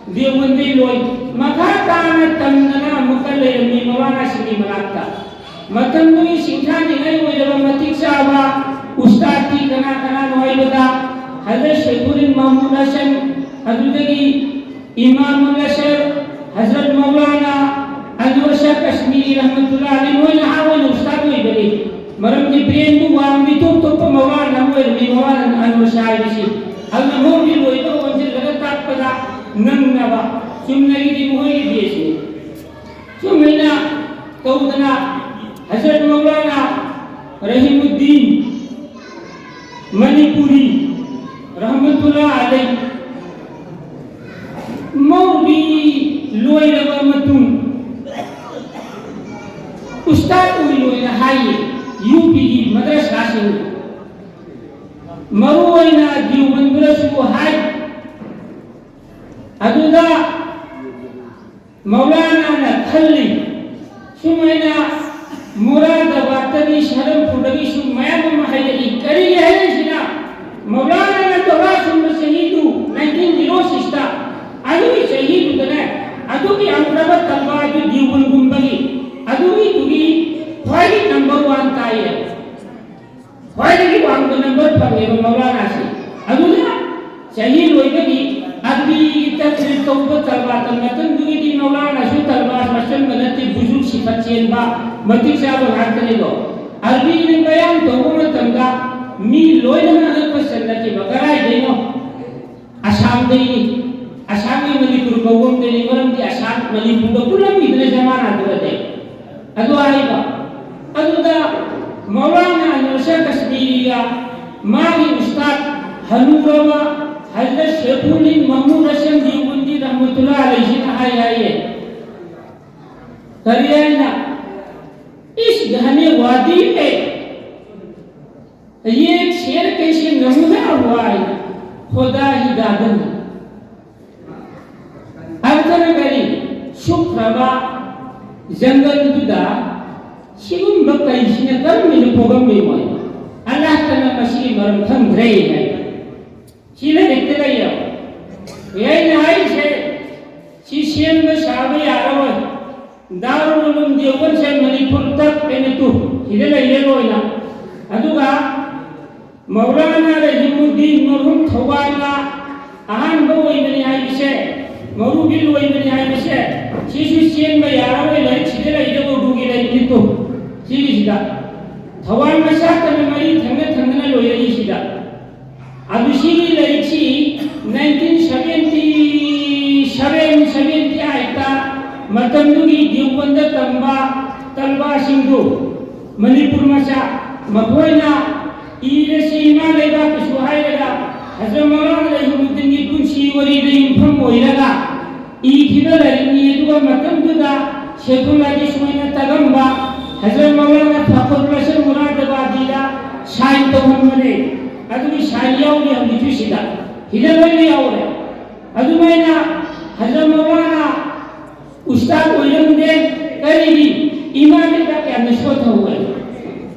ꯗꯤꯌꯣꯕꯟꯗꯩ ꯂꯣꯏ꯫ ꯃꯈꯥ ꯇꯥꯅ ꯇꯝꯗꯅ ꯑꯃꯨꯛꯀ ꯂꯩꯔꯝꯃꯤ ꯃꯃꯥꯅꯁꯤꯡꯒꯤ ꯃꯅꯥꯛꯇ꯫ ꯃꯇꯝꯗꯨꯒꯤ ꯁꯤꯡꯊꯥꯅꯤꯡꯉꯥꯏ ꯑꯣꯏꯔꯕ ꯃꯇꯤꯛ ꯆꯥꯕ ꯎꯁꯇꯥꯗꯇꯤ ꯀꯅꯥ ꯀꯅꯥꯅꯣ ꯍꯥꯏꯕꯗ ꯍꯖꯔꯠ ꯁꯦꯈꯨꯗꯤꯟ ꯃꯍꯃꯨꯗ ꯍꯁꯟ, ꯑꯗꯨꯗꯒꯤ ꯏꯃꯥꯃꯨꯜ ꯑꯁꯔ, ꯍꯖꯔꯠ ꯃꯧꯂꯥꯅꯥ ꯑꯟꯋꯔ ꯁꯥꯍ ꯀꯥꯁꯃꯤꯔꯤ ꯔꯍꯃꯇꯨꯜꯂꯥꯍꯤ ꯑꯂꯩꯍꯤ ꯃꯣꯏꯅ ꯑꯍꯥꯟꯕ ꯑꯣꯏꯅ ꯎꯁꯇꯥꯗ ꯑꯣꯏꯕꯅꯤ꯫ ꯃꯔꯝꯗꯤ ꯕ꯭ꯔꯦꯟꯗꯨ ꯋꯥꯡꯕꯤ ꯇꯣꯞ ꯇꯣꯞꯄ ꯃꯧꯂꯥꯅꯥ ꯑꯃ ꯑꯣꯏꯔꯝꯃꯤ, ꯃꯧꯂꯥꯅꯥ ꯑꯟꯋꯔ ꯁꯥꯍ ꯍꯥꯏꯕꯁꯤ꯫ ꯑꯗꯨꯅ ꯃꯣꯏꯒꯤ ꯂꯣꯏꯕ ꯑꯣꯟꯁꯤꯜꯂꯒ ꯇꯥꯛꯄꯗ ꯅꯪꯅꯕ ꯆꯨꯝꯅꯒꯤꯗꯤ ꯃꯈꯣꯏꯒꯤ ꯕꯦꯁꯅꯤ꯫ ꯁꯨꯃꯥꯏꯅ ꯇꯧꯗꯅ ꯍꯖꯔꯠ ꯃꯧꯂꯥꯅꯥ ꯔꯍꯤꯃꯨꯗꯗꯤꯟ ꯃꯅꯤꯄꯨꯔꯤ ꯔꯍꯃꯇꯨꯜꯂꯥ ꯑꯂꯩ ꯃꯧꯔꯨꯕꯤ ꯂꯣꯏꯔꯕ ꯃꯇꯨꯡ ꯎꯁꯇꯥꯗ ꯑꯣꯏꯅ ꯍꯥꯏꯌꯦ꯫ ꯌꯨ ꯄꯤꯒꯤ ꯃꯗ꯭ꯔꯁꯥꯁꯤꯡ ꯃꯔꯨ ꯑꯣꯏꯅ ꯗꯤꯌꯨꯕꯟꯗꯨꯗꯁꯨ ꯍꯥꯏ꯫ ꯑꯗꯨꯗ ꯃꯧꯂꯥꯅꯥꯅ ꯈꯜꯂꯤ, ꯁꯨꯃꯥꯏꯅ ꯃꯨꯔꯥꯗꯥꯕꯥꯗꯇꯒꯤ, ꯁꯍꯥꯔꯟꯄꯨꯔꯗꯒꯤꯁꯨ ꯃꯌꯥꯝ ꯑꯃ ꯍꯥꯏꯔꯛꯏ꯫ ꯀꯔꯤꯒꯤ ꯍꯥꯏꯔꯛꯏꯁꯤꯅ? ꯃꯧꯂꯥꯅꯥꯅ ꯇꯧꯔꯥ ꯁꯨꯝꯕ ꯆꯍꯤꯗꯨ ꯅꯥꯏꯟꯇꯤꯟ ꯖꯤꯔꯣ ꯁꯤꯛꯁꯇ, ꯑꯗꯨꯒꯤ ꯆꯍꯤꯗꯨꯗꯅꯦ, ꯑꯗꯨꯒꯤ ꯑꯪꯀ꯭ꯔꯕ ꯇꯝꯕ ꯑꯗꯨ ꯗꯤꯌꯨꯕꯟꯒꯨꯝꯕꯒꯤ ꯑꯗꯨꯒꯤꯗꯨꯒꯤ ꯈ꯭ꯋꯥꯏꯗꯒꯤ ꯅꯝꯕꯔ ꯋꯥꯟ ꯇꯥꯏꯌꯦ꯫ ꯈ꯭ꯋꯥꯏꯗꯒꯤ ꯋꯥꯡꯕ ꯅꯝꯕꯔ ꯐꯪꯉꯦꯕ ꯃꯧꯂꯥꯅꯥꯁꯤ꯫ ꯑꯗꯨꯅ ꯆꯍꯤ ꯂꯣꯏꯕꯒꯤ ꯑꯔꯕꯤꯒꯤ ꯇꯛꯁꯤꯔ ꯇꯧꯕ ꯇꯜꯕꯥ ꯇꯝ ꯃꯇꯝꯗꯨꯒꯤꯗꯤ ꯃꯧꯂꯥꯅꯥꯁꯨ ꯇꯜꯕꯥ ꯃꯆꯟꯕ ꯅꯠꯇꯦ, ꯕꯨꯖꯨꯔ ꯁꯤꯐꯠ ꯆꯦꯟꯕ ꯃꯇꯤꯛ ꯆꯥꯕ ꯉꯥꯛꯇꯅꯤꯗꯣ꯫ ꯑꯔꯕꯤꯅ ꯕꯌꯥꯟ ꯇꯧꯕ ꯃꯇꯝꯗ ꯃꯤ ꯂꯣꯏꯅꯃꯛ ꯑꯉꯛꯄ ꯆꯜꯂꯛꯈꯤꯕ꯫ ꯀꯗꯥꯏꯗꯩꯅꯣ? ꯑꯁꯥꯝꯗꯩꯅꯤ꯫ ꯑꯁꯥꯝꯒꯤ ꯃꯅꯤꯄꯨꯔ ꯀꯧꯕꯝꯗꯩꯅꯤ꯫ ꯃꯔꯝꯗꯤ ꯑꯁꯥꯝ ꯃꯅꯤꯄꯨꯔꯒ ꯄꯨꯜꯂꯝꯃꯤꯗꯅ ꯖꯃꯥꯅꯥꯗꯨꯗꯗꯤ꯫ ꯑꯗꯨ ꯍꯥꯏꯕ꯫ ꯑꯗꯨꯗ ꯃꯧꯂꯥꯅꯥ ꯀꯔꯤ ꯍꯥꯏꯅ? ꯏꯁ ꯘꯅꯦ ꯋꯥꯗꯤ ꯑꯦ, ꯌꯦ ꯁꯦꯔ ꯀꯩꯁꯦ ꯅꯃꯨꯅ ꯋꯥꯏ, ꯈꯣꯗꯥ ꯍꯤ ꯒꯥꯔꯗꯟ꯫ ꯑꯗꯨꯅ ꯀꯔꯤ? ꯁꯨꯛꯈ꯭ꯔꯕ ꯖꯪꯒꯜꯗꯨꯗ ꯁꯤꯒꯨꯝꯕ ꯀꯩꯁꯤꯅ ꯀꯔꯝꯅ ꯄꯣꯛꯂꯝꯃꯤ ꯃꯣꯏ? ꯑꯜꯂꯥꯍꯇꯅ ꯃꯁꯤꯒꯤ ꯃꯔꯝ ꯈꯪꯗ꯭ꯔꯦ ꯍꯥꯏ꯫ ꯁꯤꯅ ꯍꯦꯛꯇ ꯂꯩꯌꯦꯕ꯫ ꯑꯩꯅ ꯍꯥꯏꯔꯤꯁꯦ, ꯁꯤ ꯁꯦꯝꯕ ꯁꯥꯕ ꯌꯥꯔꯔꯣꯏ꯫ ꯗꯥꯔꯨꯜ ꯎꯂꯨꯝ ꯗꯤꯑꯣꯕꯟꯁꯦ ꯃꯅꯤꯄꯨꯔꯗ ꯑꯩꯅ ꯇꯨ ꯁꯤꯗ ꯂꯩꯔꯦ ꯂꯣꯏꯅ꯫ ꯑꯗꯨꯒ ꯃꯧꯂꯥꯅꯥ ꯔꯍꯤꯃꯨꯗꯗꯤꯟ ꯃꯔꯍꯨꯝ ꯊꯧꯕꯥꯜꯗ ꯑꯍꯥꯟꯕ ꯑꯣꯏꯕꯅꯤ ꯍꯥꯏꯕꯁꯦ, ꯃꯧꯔꯨꯕꯤ ꯑꯣꯏꯕꯅꯤ ꯍꯥꯏꯕꯁꯦ, ꯁꯤꯁꯨ ꯆꯦꯟꯕ ꯌꯥꯔꯔꯣꯏ꯫ ꯂꯥꯏꯔꯤꯛ ꯁꯤꯗ ꯂꯩꯔꯦ, ꯎꯔꯗꯨꯒꯤ ꯂꯥꯏꯔꯤꯛꯅꯤ ꯇꯨ ꯁꯤꯒꯤꯁꯤꯗ꯫ ꯊꯧꯕꯥꯜ ꯃꯆꯥꯇꯅ ꯃꯔꯤ ꯊꯪꯅ ꯊꯪꯅꯅ ꯂꯣꯏꯔꯛꯏ ꯁꯤꯗ꯫ ꯑꯗꯨ ꯁꯤꯒꯤ ꯂꯥꯏꯔꯤꯛꯁꯤ ꯅꯥꯏꯟꯇꯤꯟ ꯁꯚꯦꯟꯇꯤ ꯁꯚꯦꯟ, ꯁꯚꯦꯟꯇꯤ ꯑꯩꯠꯇ ꯃꯇꯝꯗꯨꯒꯤ ꯗꯤꯑꯣꯕꯟꯗ ꯇꯝꯕ ꯇꯂꯕꯥꯁꯤꯡꯗꯨ, ꯃꯅꯤꯄꯨꯔ ꯃꯆꯥ, ꯃꯈꯣꯏꯅ ꯏꯔꯁꯤ ꯏꯃꯥ ꯂꯩꯕꯥꯛꯀꯤꯁꯨ ꯍꯥꯏꯔꯒ ꯍꯖꯔꯠ ꯃꯧꯂꯥꯅꯥ ꯔꯍꯤꯃꯨꯗꯗꯤꯟꯒꯤ ꯄꯨꯟꯁꯤ ꯋꯥꯔꯤꯗ ꯌꯨꯝꯐꯝ ꯑꯣꯏꯔꯒ ꯏꯈꯤꯕ ꯂꯥꯏꯔꯤꯛꯅꯤ꯫ ꯑꯗꯨꯒ ꯃꯇꯝꯗꯨꯗ ꯁꯦꯈꯨꯜ ꯍꯗꯤꯁ ꯑꯣꯏꯅ ꯇꯥꯒꯝꯕ ꯍꯖꯔꯠ ꯃꯧꯂꯥꯅꯥ ꯐꯈꯔꯨꯜ ꯍꯁꯟ ꯃꯨꯔꯥꯗꯥꯕꯥꯗꯤꯗ ꯁꯥꯏꯟ ꯇꯧꯍꯟꯕꯅꯦ꯫ ꯑꯗꯨꯒꯤ ꯁꯥꯏꯟ ꯌꯥꯎꯔꯤ ꯍꯧꯖꯤꯛꯁꯨ ꯁꯤꯗ, ꯁꯤꯗ ꯂꯣꯏꯅ ꯌꯥꯎꯔꯦ꯫ ꯑꯗꯨꯃꯥꯏꯅ ꯍꯖꯔꯠ ꯃꯧꯂꯥꯅꯥ ꯎꯁꯇꯥꯗ ꯑꯣꯏꯔꯝꯗꯦ꯫ ꯀꯔꯤꯒꯤ? ꯏꯃꯥ ꯂꯩꯕꯥꯛ ꯌꯥꯝꯅ ꯁꯣꯠꯊꯍꯧꯋꯦ꯫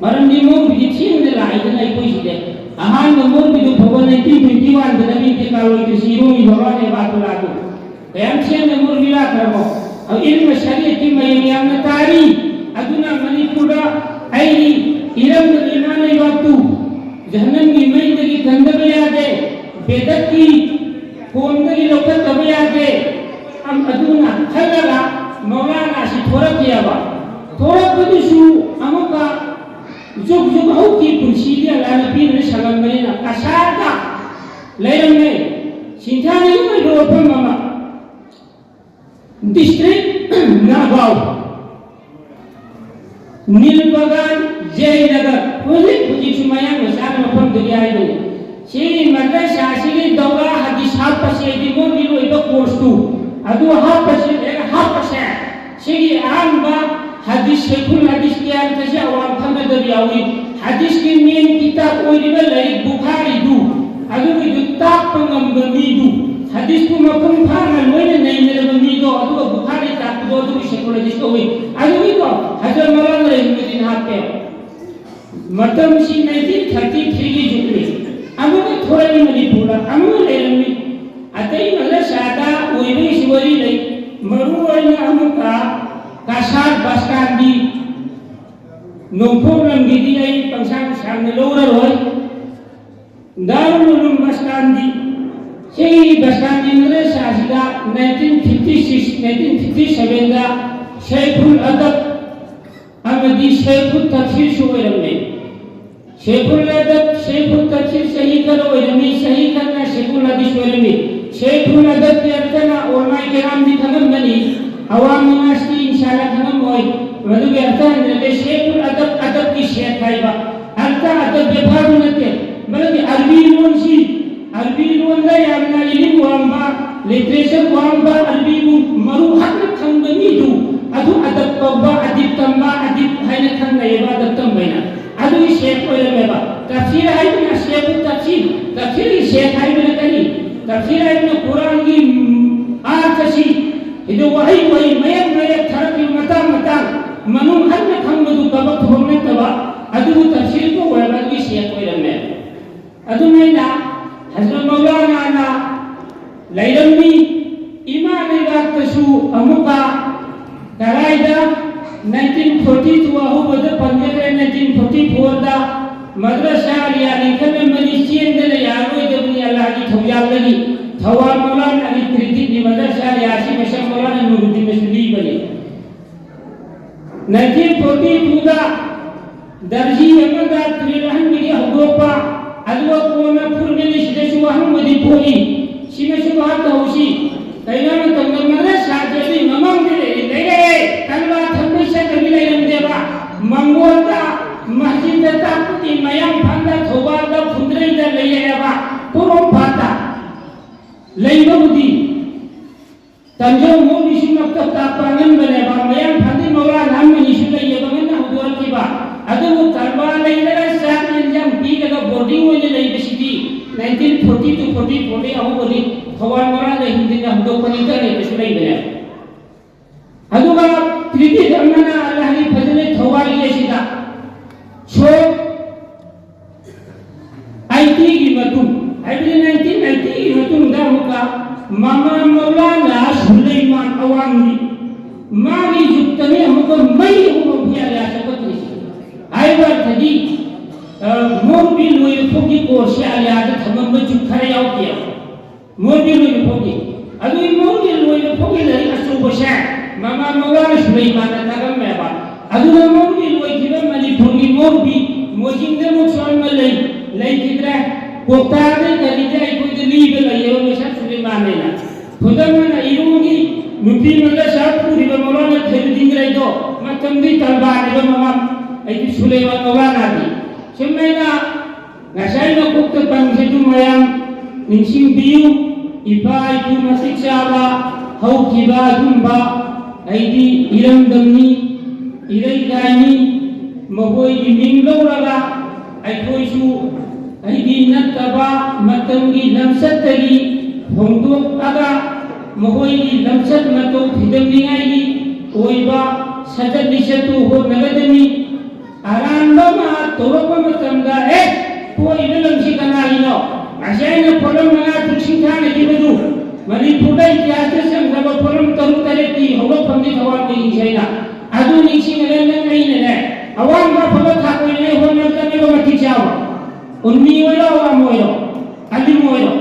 ꯃꯔꯝꯗꯤ ꯃꯣꯏꯒꯤꯗꯤ ꯊꯦꯡꯅ ꯂꯥꯛꯏꯗꯅ ꯑꯩꯈꯣꯏꯁꯤꯗꯤ꯫ ꯑꯍꯥꯟꯕ ꯃꯣꯏꯒꯤꯗꯨ ꯐꯥꯎꯕ ꯅꯥꯏꯟꯇꯤꯟ ꯇ꯭ꯋꯦꯟꯇꯤ ꯋꯥꯟꯗꯅ ꯏꯟꯇꯤꯀꯥꯜ ꯑꯣꯏꯗ꯭ꯔꯤꯁꯤ ꯏꯔꯣꯝꯒꯤ ꯕꯕꯥ ꯂꯩꯕꯥꯛꯇꯨ ꯂꯥꯛꯑꯗꯨ꯫ ꯀꯌꯥꯝ ꯊꯦꯡꯅ ꯃꯣꯏꯒꯤ ꯂꯥꯛꯈ꯭ꯔꯕꯣ? ꯑꯗꯨ ꯏꯜꯃ ꯁꯔꯤꯌꯠꯀꯤ ꯃꯌꯦꯡ ꯌꯥꯝꯅ ꯇꯥꯔꯤ꯫ ꯑꯗꯨꯅ ꯃꯅꯤꯄꯨꯔꯗ ꯑꯩꯒꯤ ꯏꯔꯝꯗꯝ ꯏꯃꯥ ꯂꯩꯕꯥꯛꯇꯨ ꯖꯍꯟꯅꯝꯒꯤ ꯃꯩꯗꯒꯤ ꯀꯟꯗꯕ ꯌꯥꯗꯦ꯫ ꯕꯦꯗꯛꯀꯤ ꯀꯣꯝꯗꯒꯤ ꯂꯧꯈꯠꯇꯕ ꯌꯥꯗꯦ꯫ ꯑꯝ-, ꯑꯗꯨꯅ ꯈꯜꯂꯒ ꯃꯧꯂꯥꯅꯥꯁꯤ ꯊꯣꯔꯛꯈꯤꯑꯕ꯫ ꯊꯣꯔꯛꯄꯗꯨꯁꯨ ꯑꯃꯨꯛꯀ ꯖꯨꯛ ꯖꯨꯛ ꯍꯧꯈꯤ꯫ ꯄꯨꯟꯁꯤꯗꯤ ꯑꯜꯂꯥꯍꯅ ꯄꯤꯕꯅ ꯁꯥꯡꯂꯝꯕꯅꯤꯅ ꯀꯁꯥꯔꯗ ꯂꯩꯔꯝꯃꯦ꯫ ꯁꯤꯡꯊꯥꯅꯤꯡꯉꯥꯏ ꯑꯣꯏꯕ ꯋꯥꯐꯝ ꯑꯃ, ꯗꯤꯁꯇ꯭ꯔꯤꯛ ꯅꯥꯒꯥꯎ, ꯅꯤꯜꯕꯒꯥꯟ, ꯖꯌꯅꯒꯔ, ꯍꯧꯖꯤꯛ ꯍꯧꯖꯤꯛꯁꯨ ꯃꯌꯥꯡ ꯃꯆꯥꯅ ꯃꯐꯝꯗꯨꯒꯤ ꯍꯥꯏꯕꯅꯤ꯫ ꯁꯤꯒꯤ ꯃꯗ꯭ꯔꯁꯥ ꯑꯁꯤꯒꯤ ꯗꯧꯔꯥ ꯍꯗꯤꯁ ꯍꯥꯞꯄꯁꯦ, ꯗꯤꯃꯣꯟꯒꯤ ꯑꯣꯏꯕ ꯀꯣꯔꯁꯇꯨ ꯑꯗꯨ ꯍꯥꯞꯄꯁꯦ, ꯂꯥꯏꯔꯤꯛ ꯍꯥꯞꯄꯁꯦ꯫ ꯁꯤꯒꯤ ꯑꯍꯥꯟꯕ ꯍꯗꯤꯁ, ꯁꯦꯈꯨꯜ ꯍꯗꯤꯁꯀꯤ ꯑꯔꯊꯁꯦ ꯑꯋꯥꯡ ꯈꯪꯅꯗꯕ ꯌꯥꯎꯏ꯫ ꯍꯗꯤꯁꯀꯤ ꯃꯦꯟ ꯀꯤꯇꯥꯕ ꯑꯣꯏꯔꯤꯕ ꯂꯥꯏꯔꯤꯛ ꯕꯨꯈꯥꯔꯤꯗꯨ, ꯑꯗꯨꯒꯤꯗꯨ ꯇꯥꯛꯄ ꯉꯝꯕ ꯃꯤꯗꯨ, ꯍꯗꯤꯁꯄꯨ ꯃꯄꯨꯡ ꯐꯥꯅ ꯂꯣꯏꯅ ꯅꯩꯅꯔꯕ ꯃꯤꯗꯣ, ꯑꯗꯨꯒ ꯕꯨꯈꯥꯔꯤ ꯇꯥꯛꯄꯗꯣ, ꯑꯗꯨꯒꯤ ꯁꯦꯈꯨꯜ ꯍꯗꯤꯁ ꯀꯧꯏ꯫ ꯑꯗꯨꯒꯤꯗꯣ ꯍꯖꯔꯠ ꯃꯧꯂꯥꯅꯥ ꯔꯍꯤꯃꯨꯗꯗꯤꯟ ꯍꯥꯞꯄꯦ꯫ ꯃꯇꯝꯁꯤ ꯅꯥꯏꯟꯇꯤꯟ ꯊꯥꯔꯇꯤ ꯊ꯭ꯔꯤꯒꯤ ꯌꯨꯒꯅꯤ꯫ ꯑꯃꯅ ꯊꯣꯔꯛꯏ ꯃꯅꯤꯄꯨꯔꯗ, ꯑꯃꯅ ꯂꯩꯔꯝꯃꯤ꯫ ꯑꯇꯩ ꯃꯗꯔꯁꯥꯗ ꯑꯣꯏꯕꯒꯤꯁꯨ ꯋꯥꯔꯤ ꯂꯩ꯫ ꯃꯔꯨ ꯑꯣꯏꯅ ꯑꯃꯨꯛꯀ ꯀꯁꯥꯔ ꯕꯁꯀꯥꯟꯗꯤ, ꯅꯣꯡꯄꯣꯛ ꯂꯝꯒꯤꯗꯤ ꯑꯩ ꯄꯪꯁꯥꯡ ꯁꯥꯡꯅ ꯂꯧꯔꯔꯣꯏ꯫ ꯗꯥꯔꯨꯜ ꯎꯂꯨꯝ ꯕꯁꯀꯥꯟꯗꯤ, ꯁꯤꯒꯤ ꯕꯁꯀꯥꯟꯗꯤ ꯃꯗꯔꯁꯥꯁꯤꯗ nineteen fifty six, nineteen fifty ꯁꯚꯦꯟꯗ ꯁꯦꯈꯨꯜ ꯑꯗꯕ ꯑꯃꯗꯤ ꯁꯦꯈꯨꯜ ꯇꯐꯁꯤꯔꯁꯨ ꯑꯣꯏꯔꯝꯃꯤ꯫ ꯁꯦꯈꯨꯜ ꯑꯗꯕ, ꯁꯦꯈꯨꯜ ꯇꯐꯁꯤꯔ ꯆꯍꯤ ꯈꯔ ꯑꯣꯏꯔꯝꯃꯤ, ꯆꯍꯤ ꯈꯔꯅ ꯁꯦꯈꯨꯜ ꯍꯗꯤꯁ ꯑꯣꯏꯔꯝꯃꯤ꯫ ꯁꯦꯈꯨꯜ ꯑꯗꯕꯀꯤ ꯑꯔꯊꯅ ꯎꯂꯃꯥꯏ ꯀꯤꯔꯥꯝꯗꯤ ꯈꯪꯉꯝꯒꯅꯤ, ꯑꯋꯥꯃꯤ ꯅꯥꯁꯇꯤ ꯏꯟꯁꯥꯜꯂꯥ ꯈꯪꯉꯝꯃꯣꯏ꯫ ꯃꯗꯨꯒꯤ ꯑꯔꯊ ꯍꯟꯖꯔꯒꯦ, ꯁꯦꯈꯨꯜ ꯑꯗꯕ, ꯑꯗꯕꯀꯤ ꯁꯦꯈ ꯍꯥꯏꯕ꯫ ꯑꯔꯊ ꯑꯗꯕ ꯕꯦꯕꯥꯔꯗꯨ ꯅꯠꯇꯦ, ꯃꯔꯝꯗꯤ ꯑꯔꯕꯤ ꯂꯣꯟꯁꯤ, ꯑꯔꯕꯤ ꯂꯣꯟꯗ ꯌꯥꯝꯅ ꯏꯂꯤꯝ ꯋꯥꯡꯕ, ꯂꯤꯇꯔꯦꯆꯔ ꯋꯥꯡꯕ, ꯑꯔꯕꯤꯕꯨ ꯃꯔꯨ ꯍꯛꯅ ꯈꯪꯕ ꯃꯤꯗꯨ, ꯑꯗꯨ ꯑꯗꯕ ꯀꯧꯕ, ꯑꯗꯤꯕ ꯇꯝꯕ, ꯑꯗꯤꯕ ꯍꯥꯏꯅ ꯈꯪꯅꯩꯌꯦꯕ, ꯑꯗꯕ ꯇꯝꯕ ꯍꯥꯏꯅ꯫ ꯑꯗꯨꯒꯤ ꯁꯦꯈ ꯑꯣꯏꯔꯝꯃꯦꯕ꯫ ꯇꯐꯁꯤꯔ ꯍꯥꯏꯕꯅ ꯁꯦꯈꯨ ꯇꯐꯁꯤꯔ, ꯇꯐꯁꯤꯔꯒꯤ ꯁꯦꯈ ꯍꯥꯏꯕꯅ ꯀꯔꯤ? ꯇꯐꯁꯤꯔ ꯍꯥꯏꯕꯅ ꯀꯨꯔꯥꯟꯒꯤ, ꯎꯝ, ꯑꯥꯔꯊꯁꯤ, ꯍꯥꯏꯗꯤ ꯋꯥꯍꯩ ꯋꯥꯍꯩ, ꯃꯌꯦꯛ ꯃꯌꯦꯛ ꯊꯥꯔꯛꯈꯤꯕ ꯃꯇꯥꯡ ꯃꯇꯥꯡ ꯃꯅꯨꯡ ꯍꯟꯅ ꯈꯪꯕꯗꯨ ꯀꯕꯛ ꯊꯕꯛ ꯅꯠꯇꯕ, ꯑꯗꯨꯕꯨ ꯇꯐꯁꯤꯔ ꯀꯧꯋꯦꯕ, ꯑꯗꯨꯒꯤ ꯁꯦꯈ ꯑꯣꯏꯔꯝꯃꯦ꯫ ꯑꯗꯨꯃꯥꯏꯅ ꯍꯖꯔꯠ ꯃꯧꯂꯥꯅꯥꯅ ꯂꯩꯔꯝꯃꯤ꯫ ꯏꯃꯥ ꯂꯩꯕꯥꯛꯇꯁꯨ ꯑꯃꯨꯛꯀ ꯀꯔꯥꯏꯗ, ꯅꯥꯏꯟꯇꯤꯟ ꯐꯣꯔꯇꯤ ꯇꯨ ꯑꯍꯧꯕꯗ ꯄꯟꯖꯈ꯭ꯔꯦ, ꯅꯥꯏꯟꯇꯤꯟ ꯐꯣꯔꯇꯤ ꯐꯣꯔꯗ ꯃꯗ꯭ꯔꯁꯥ ꯑꯂꯤꯌꯥ ꯂꯤꯡꯈꯠꯂꯝꯕꯅꯤ, ꯆꯦꯟꯗꯅ ꯌꯥꯔꯣꯏꯗꯕꯅꯤ, ꯑꯜꯂꯥꯍꯒꯤ ꯊꯧꯖꯥꯜꯗꯒꯤ꯫ ꯊꯧꯕꯥꯜ ꯃꯧꯂꯥꯅꯥꯒꯤ ꯀ꯭ꯔꯤꯗꯤꯠꯅꯤ ꯃꯗ꯭ꯔꯁꯥ ꯑꯂꯤꯌꯥꯁꯤ, ꯃꯁꯥ ꯃꯧꯂꯥꯅꯥ ꯅꯨꯔꯨꯗꯤꯟꯅꯁꯨ ꯂꯤꯕꯅꯤ꯫ ꯅꯥꯏꯟꯇꯤꯟ ꯐꯣꯔꯇꯤ ꯇꯨꯗ ꯗꯔꯖꯤ ꯑꯃꯗ ꯇꯨꯔꯦꯜ ꯑꯍꯟꯕꯒꯤ ꯍꯧꯗꯣꯛꯄ, ꯑꯗꯨꯒ ꯀꯣꯟꯅ ꯐꯨꯔꯃꯦꯂꯤꯁꯤꯗꯁꯨ ꯑꯍꯪꯕꯗꯤ ꯄꯣꯛꯏ꯫ ꯁꯤꯃꯁꯨ ꯚꯥꯞ ꯇꯧꯁꯤ꯫ ꯀꯩꯅꯣ ꯃꯇꯝꯗ ꯃꯗ꯭ꯔꯁꯥꯁꯦ ꯑꯗꯨꯒꯤ ꯃꯃꯥꯡꯗ ꯂꯩꯔꯦ, ꯂꯩꯔꯦ꯫ ꯇꯂꯕꯥ ꯊꯝꯕꯩ ꯆꯠꯅꯕꯤ ꯂꯩꯔꯝꯗꯦꯕ꯫ ꯃꯪꯒꯣꯜꯗ ꯃꯁꯖꯤꯗ ꯇꯥꯛꯄꯗꯤ ꯃꯌꯥꯡꯐꯥꯟꯗ, ꯊꯧꯕꯥꯜꯗ, ꯐꯨꯟꯗ꯭ꯔꯩꯗ ꯂꯩꯔꯦꯕ꯫ ꯄꯣꯔꯣꯝꯄꯥꯠꯇ ꯂꯩꯕꯕꯨꯗꯤ ꯇꯥꯟꯖꯧ ꯃꯣꯃꯤꯁꯤ ꯃꯛꯇꯕ ꯇꯥꯛꯄ ꯑꯉꯟꯕꯅꯦꯕ꯫ ꯍꯧꯖꯤꯛ ꯑꯃꯅ ꯑꯜꯂꯥꯍꯒꯤ ꯐꯖꯅ ꯊꯧꯒꯥꯏꯔꯤ ꯑꯁꯤꯗ ꯁꯣꯛ ꯑꯩꯇꯤꯒꯤ ꯃꯇꯨꯡ, ꯍꯥꯏꯕꯗꯤ ꯅꯥꯏꯟꯇꯤꯟ ꯑꯩꯇꯤꯒꯤ ꯃꯇꯨꯡꯗ ꯑꯃꯨꯛꯀ ꯃꯃꯥ ꯃꯧꯂꯥꯅ ꯁꯨꯂꯩꯃꯥꯟ ꯑꯋꯥꯡꯕꯤ, ꯃꯥꯒꯤ ꯌꯨꯛꯇꯅꯤ ꯑꯃꯨꯛꯀ ꯃꯩ ꯑꯃꯨꯛꯀ ꯍꯨꯌꯥ ꯌꯥ ꯆꯠꯄ ꯇꯧꯔꯤꯁꯦ꯫ ꯍꯥꯏꯕ ꯑꯗꯨꯗꯤ ꯃꯣꯔꯕꯤ ꯂꯣꯏꯕ ꯐꯥꯎꯒꯤ ꯀꯣꯔꯁꯁꯦ ꯑꯂꯤꯌꯥꯗ ꯊꯝꯃꯝꯕ ꯌꯨꯛ ꯈꯔ ꯌꯥꯎꯗꯦꯕ꯫ ꯃꯣꯔꯕꯤ ꯂꯣꯏꯕ ꯐꯥꯎꯒꯤ꯫ ꯑꯗꯨꯒꯤ ꯃꯣꯔꯕꯤ ꯂꯣꯏꯕ ꯐꯥꯎꯒꯤ ꯂꯥꯏꯔꯤꯛ ꯑꯆꯧꯕꯁꯦ ꯃꯃꯥ ꯃꯧꯂꯥꯅ ꯁꯨꯂꯩꯃꯥꯟꯅ ꯇꯥꯛꯂꯝꯃꯦꯕ꯫ ꯑꯗꯨꯅ ꯃꯣꯔꯕꯤ ꯂꯣꯏꯈꯤꯕ ꯃꯅꯤꯄꯨꯔꯒꯤ ꯃꯣꯔꯕꯤ, ꯃꯣꯏꯖꯤꯡꯗꯃꯛꯁꯨ ꯑꯃ ꯂꯩ, ꯂꯩꯈꯤꯗ꯭ꯔꯦ꯫ ꯀꯣꯛꯇꯥꯗꯩ ꯀꯔꯤꯗꯩ ꯑꯩꯈꯣꯏꯗ ꯂꯤꯕ ꯂꯩꯌꯦꯕ ꯃꯦꯁꯥ ꯁꯨꯂꯩꯃꯥꯟꯅꯦꯅ꯫ ꯈꯨꯗꯝ ꯑꯣꯏꯅ ꯏꯔꯨꯒꯤ ꯅꯨꯄꯤ ꯃꯆꯥ ꯄꯨꯔꯤꯕ ꯃꯧꯂꯥꯅ ꯈꯩꯔꯨꯗꯤꯟꯒꯤ ꯂꯩꯗꯣ, ꯃꯇꯝꯗꯤ ꯇꯔꯕꯥꯔꯅꯦꯕ ꯃꯃꯥ, ꯑꯩꯗꯤ ꯁꯨꯂꯩꯃꯥꯟ ꯃꯧꯂꯥꯅꯥꯗꯤ꯫ ꯁꯨꯝꯃꯥꯏꯅ ꯉꯁꯥꯏ ꯃꯀꯣꯛꯇ ꯄꯟꯈꯤꯕꯗꯨ ꯃꯌꯥꯝ ꯅꯤꯡꯁꯤꯡꯕꯤꯌꯨ꯫ ꯏꯄꯥ ꯏꯄꯨ ꯃꯇꯤꯛ ꯆꯥꯕ ꯍꯧꯈꯤꯕ ꯑꯗꯨꯝꯕ ꯑꯩꯗꯤ ꯏꯔꯝꯗꯝꯅꯤ, ꯏꯔꯩꯀꯥꯏꯅꯤ꯫ ꯃꯈꯣꯏꯒꯤ ꯃꯤꯡ ꯂꯧꯔꯒ ꯑꯩꯈꯣꯏꯁꯨ ꯑꯩꯗꯤ ꯅꯠꯇꯕ ꯃꯇꯝꯒꯤ ꯂꯝꯆꯠꯇꯒꯤ ꯍꯣꯡꯗꯣꯛꯂꯒ ꯃꯈꯣꯏꯒꯤ ꯂꯝꯆꯠ ꯃꯇꯧ ꯊꯤꯗꯝꯅꯤꯉꯥꯏꯒꯤ ꯑꯣꯏꯕ ꯁꯖꯠ ꯂꯤꯆꯠꯇꯨ ꯍꯣꯠꯅꯒꯗꯕꯅꯤ꯫ ꯑꯔꯥꯟꯕ ꯑꯃ ꯇꯧꯔꯛꯄ ꯃꯇꯝꯗ, "ꯑꯦ, ꯊꯣꯛꯏꯕ ꯂꯝꯁꯤ ꯀꯅꯥꯒꯤꯅꯣ?" ꯉꯁꯤ ꯑꯩꯅ ꯄꯣꯠꯂꯝ ꯃꯉꯥ ꯇꯔꯨꯛ ꯁꯤꯡꯊꯥꯅꯈꯤꯕꯗꯨ, ꯃꯅꯤꯄꯨꯔꯗ ꯏꯇꯤꯍꯥꯁꯇ ꯆꯪꯈ꯭ꯔꯕ ꯄꯣꯠꯂꯝ ꯇꯔꯨꯛ ꯇꯔꯦꯠꯀꯤ ꯍꯧꯔꯛꯐꯝꯗꯤ ꯊꯧꯕꯥꯜ ꯀꯩꯒꯤꯁꯦ ꯑꯩꯅ ꯑꯗꯨ ꯅꯤꯡꯁꯤꯡꯉꯒ ꯅꯪ ꯑꯩꯅꯅꯦ, ꯑꯋꯥꯡꯕ ꯑꯐꯕ ꯊꯥꯛ ꯑꯣꯏꯅꯉꯥꯏ ꯍꯣꯠꯅꯒꯗꯕꯅꯦꯕ ꯃꯇꯤꯛ ꯆꯥꯕ꯫ ꯎꯟꯃꯤ ꯑꯣꯏꯔꯣ, ꯑꯋꯥꯡꯕ ꯑꯣꯏꯔꯣ, ꯑꯂꯤꯝ ꯑꯣꯏꯔꯣ,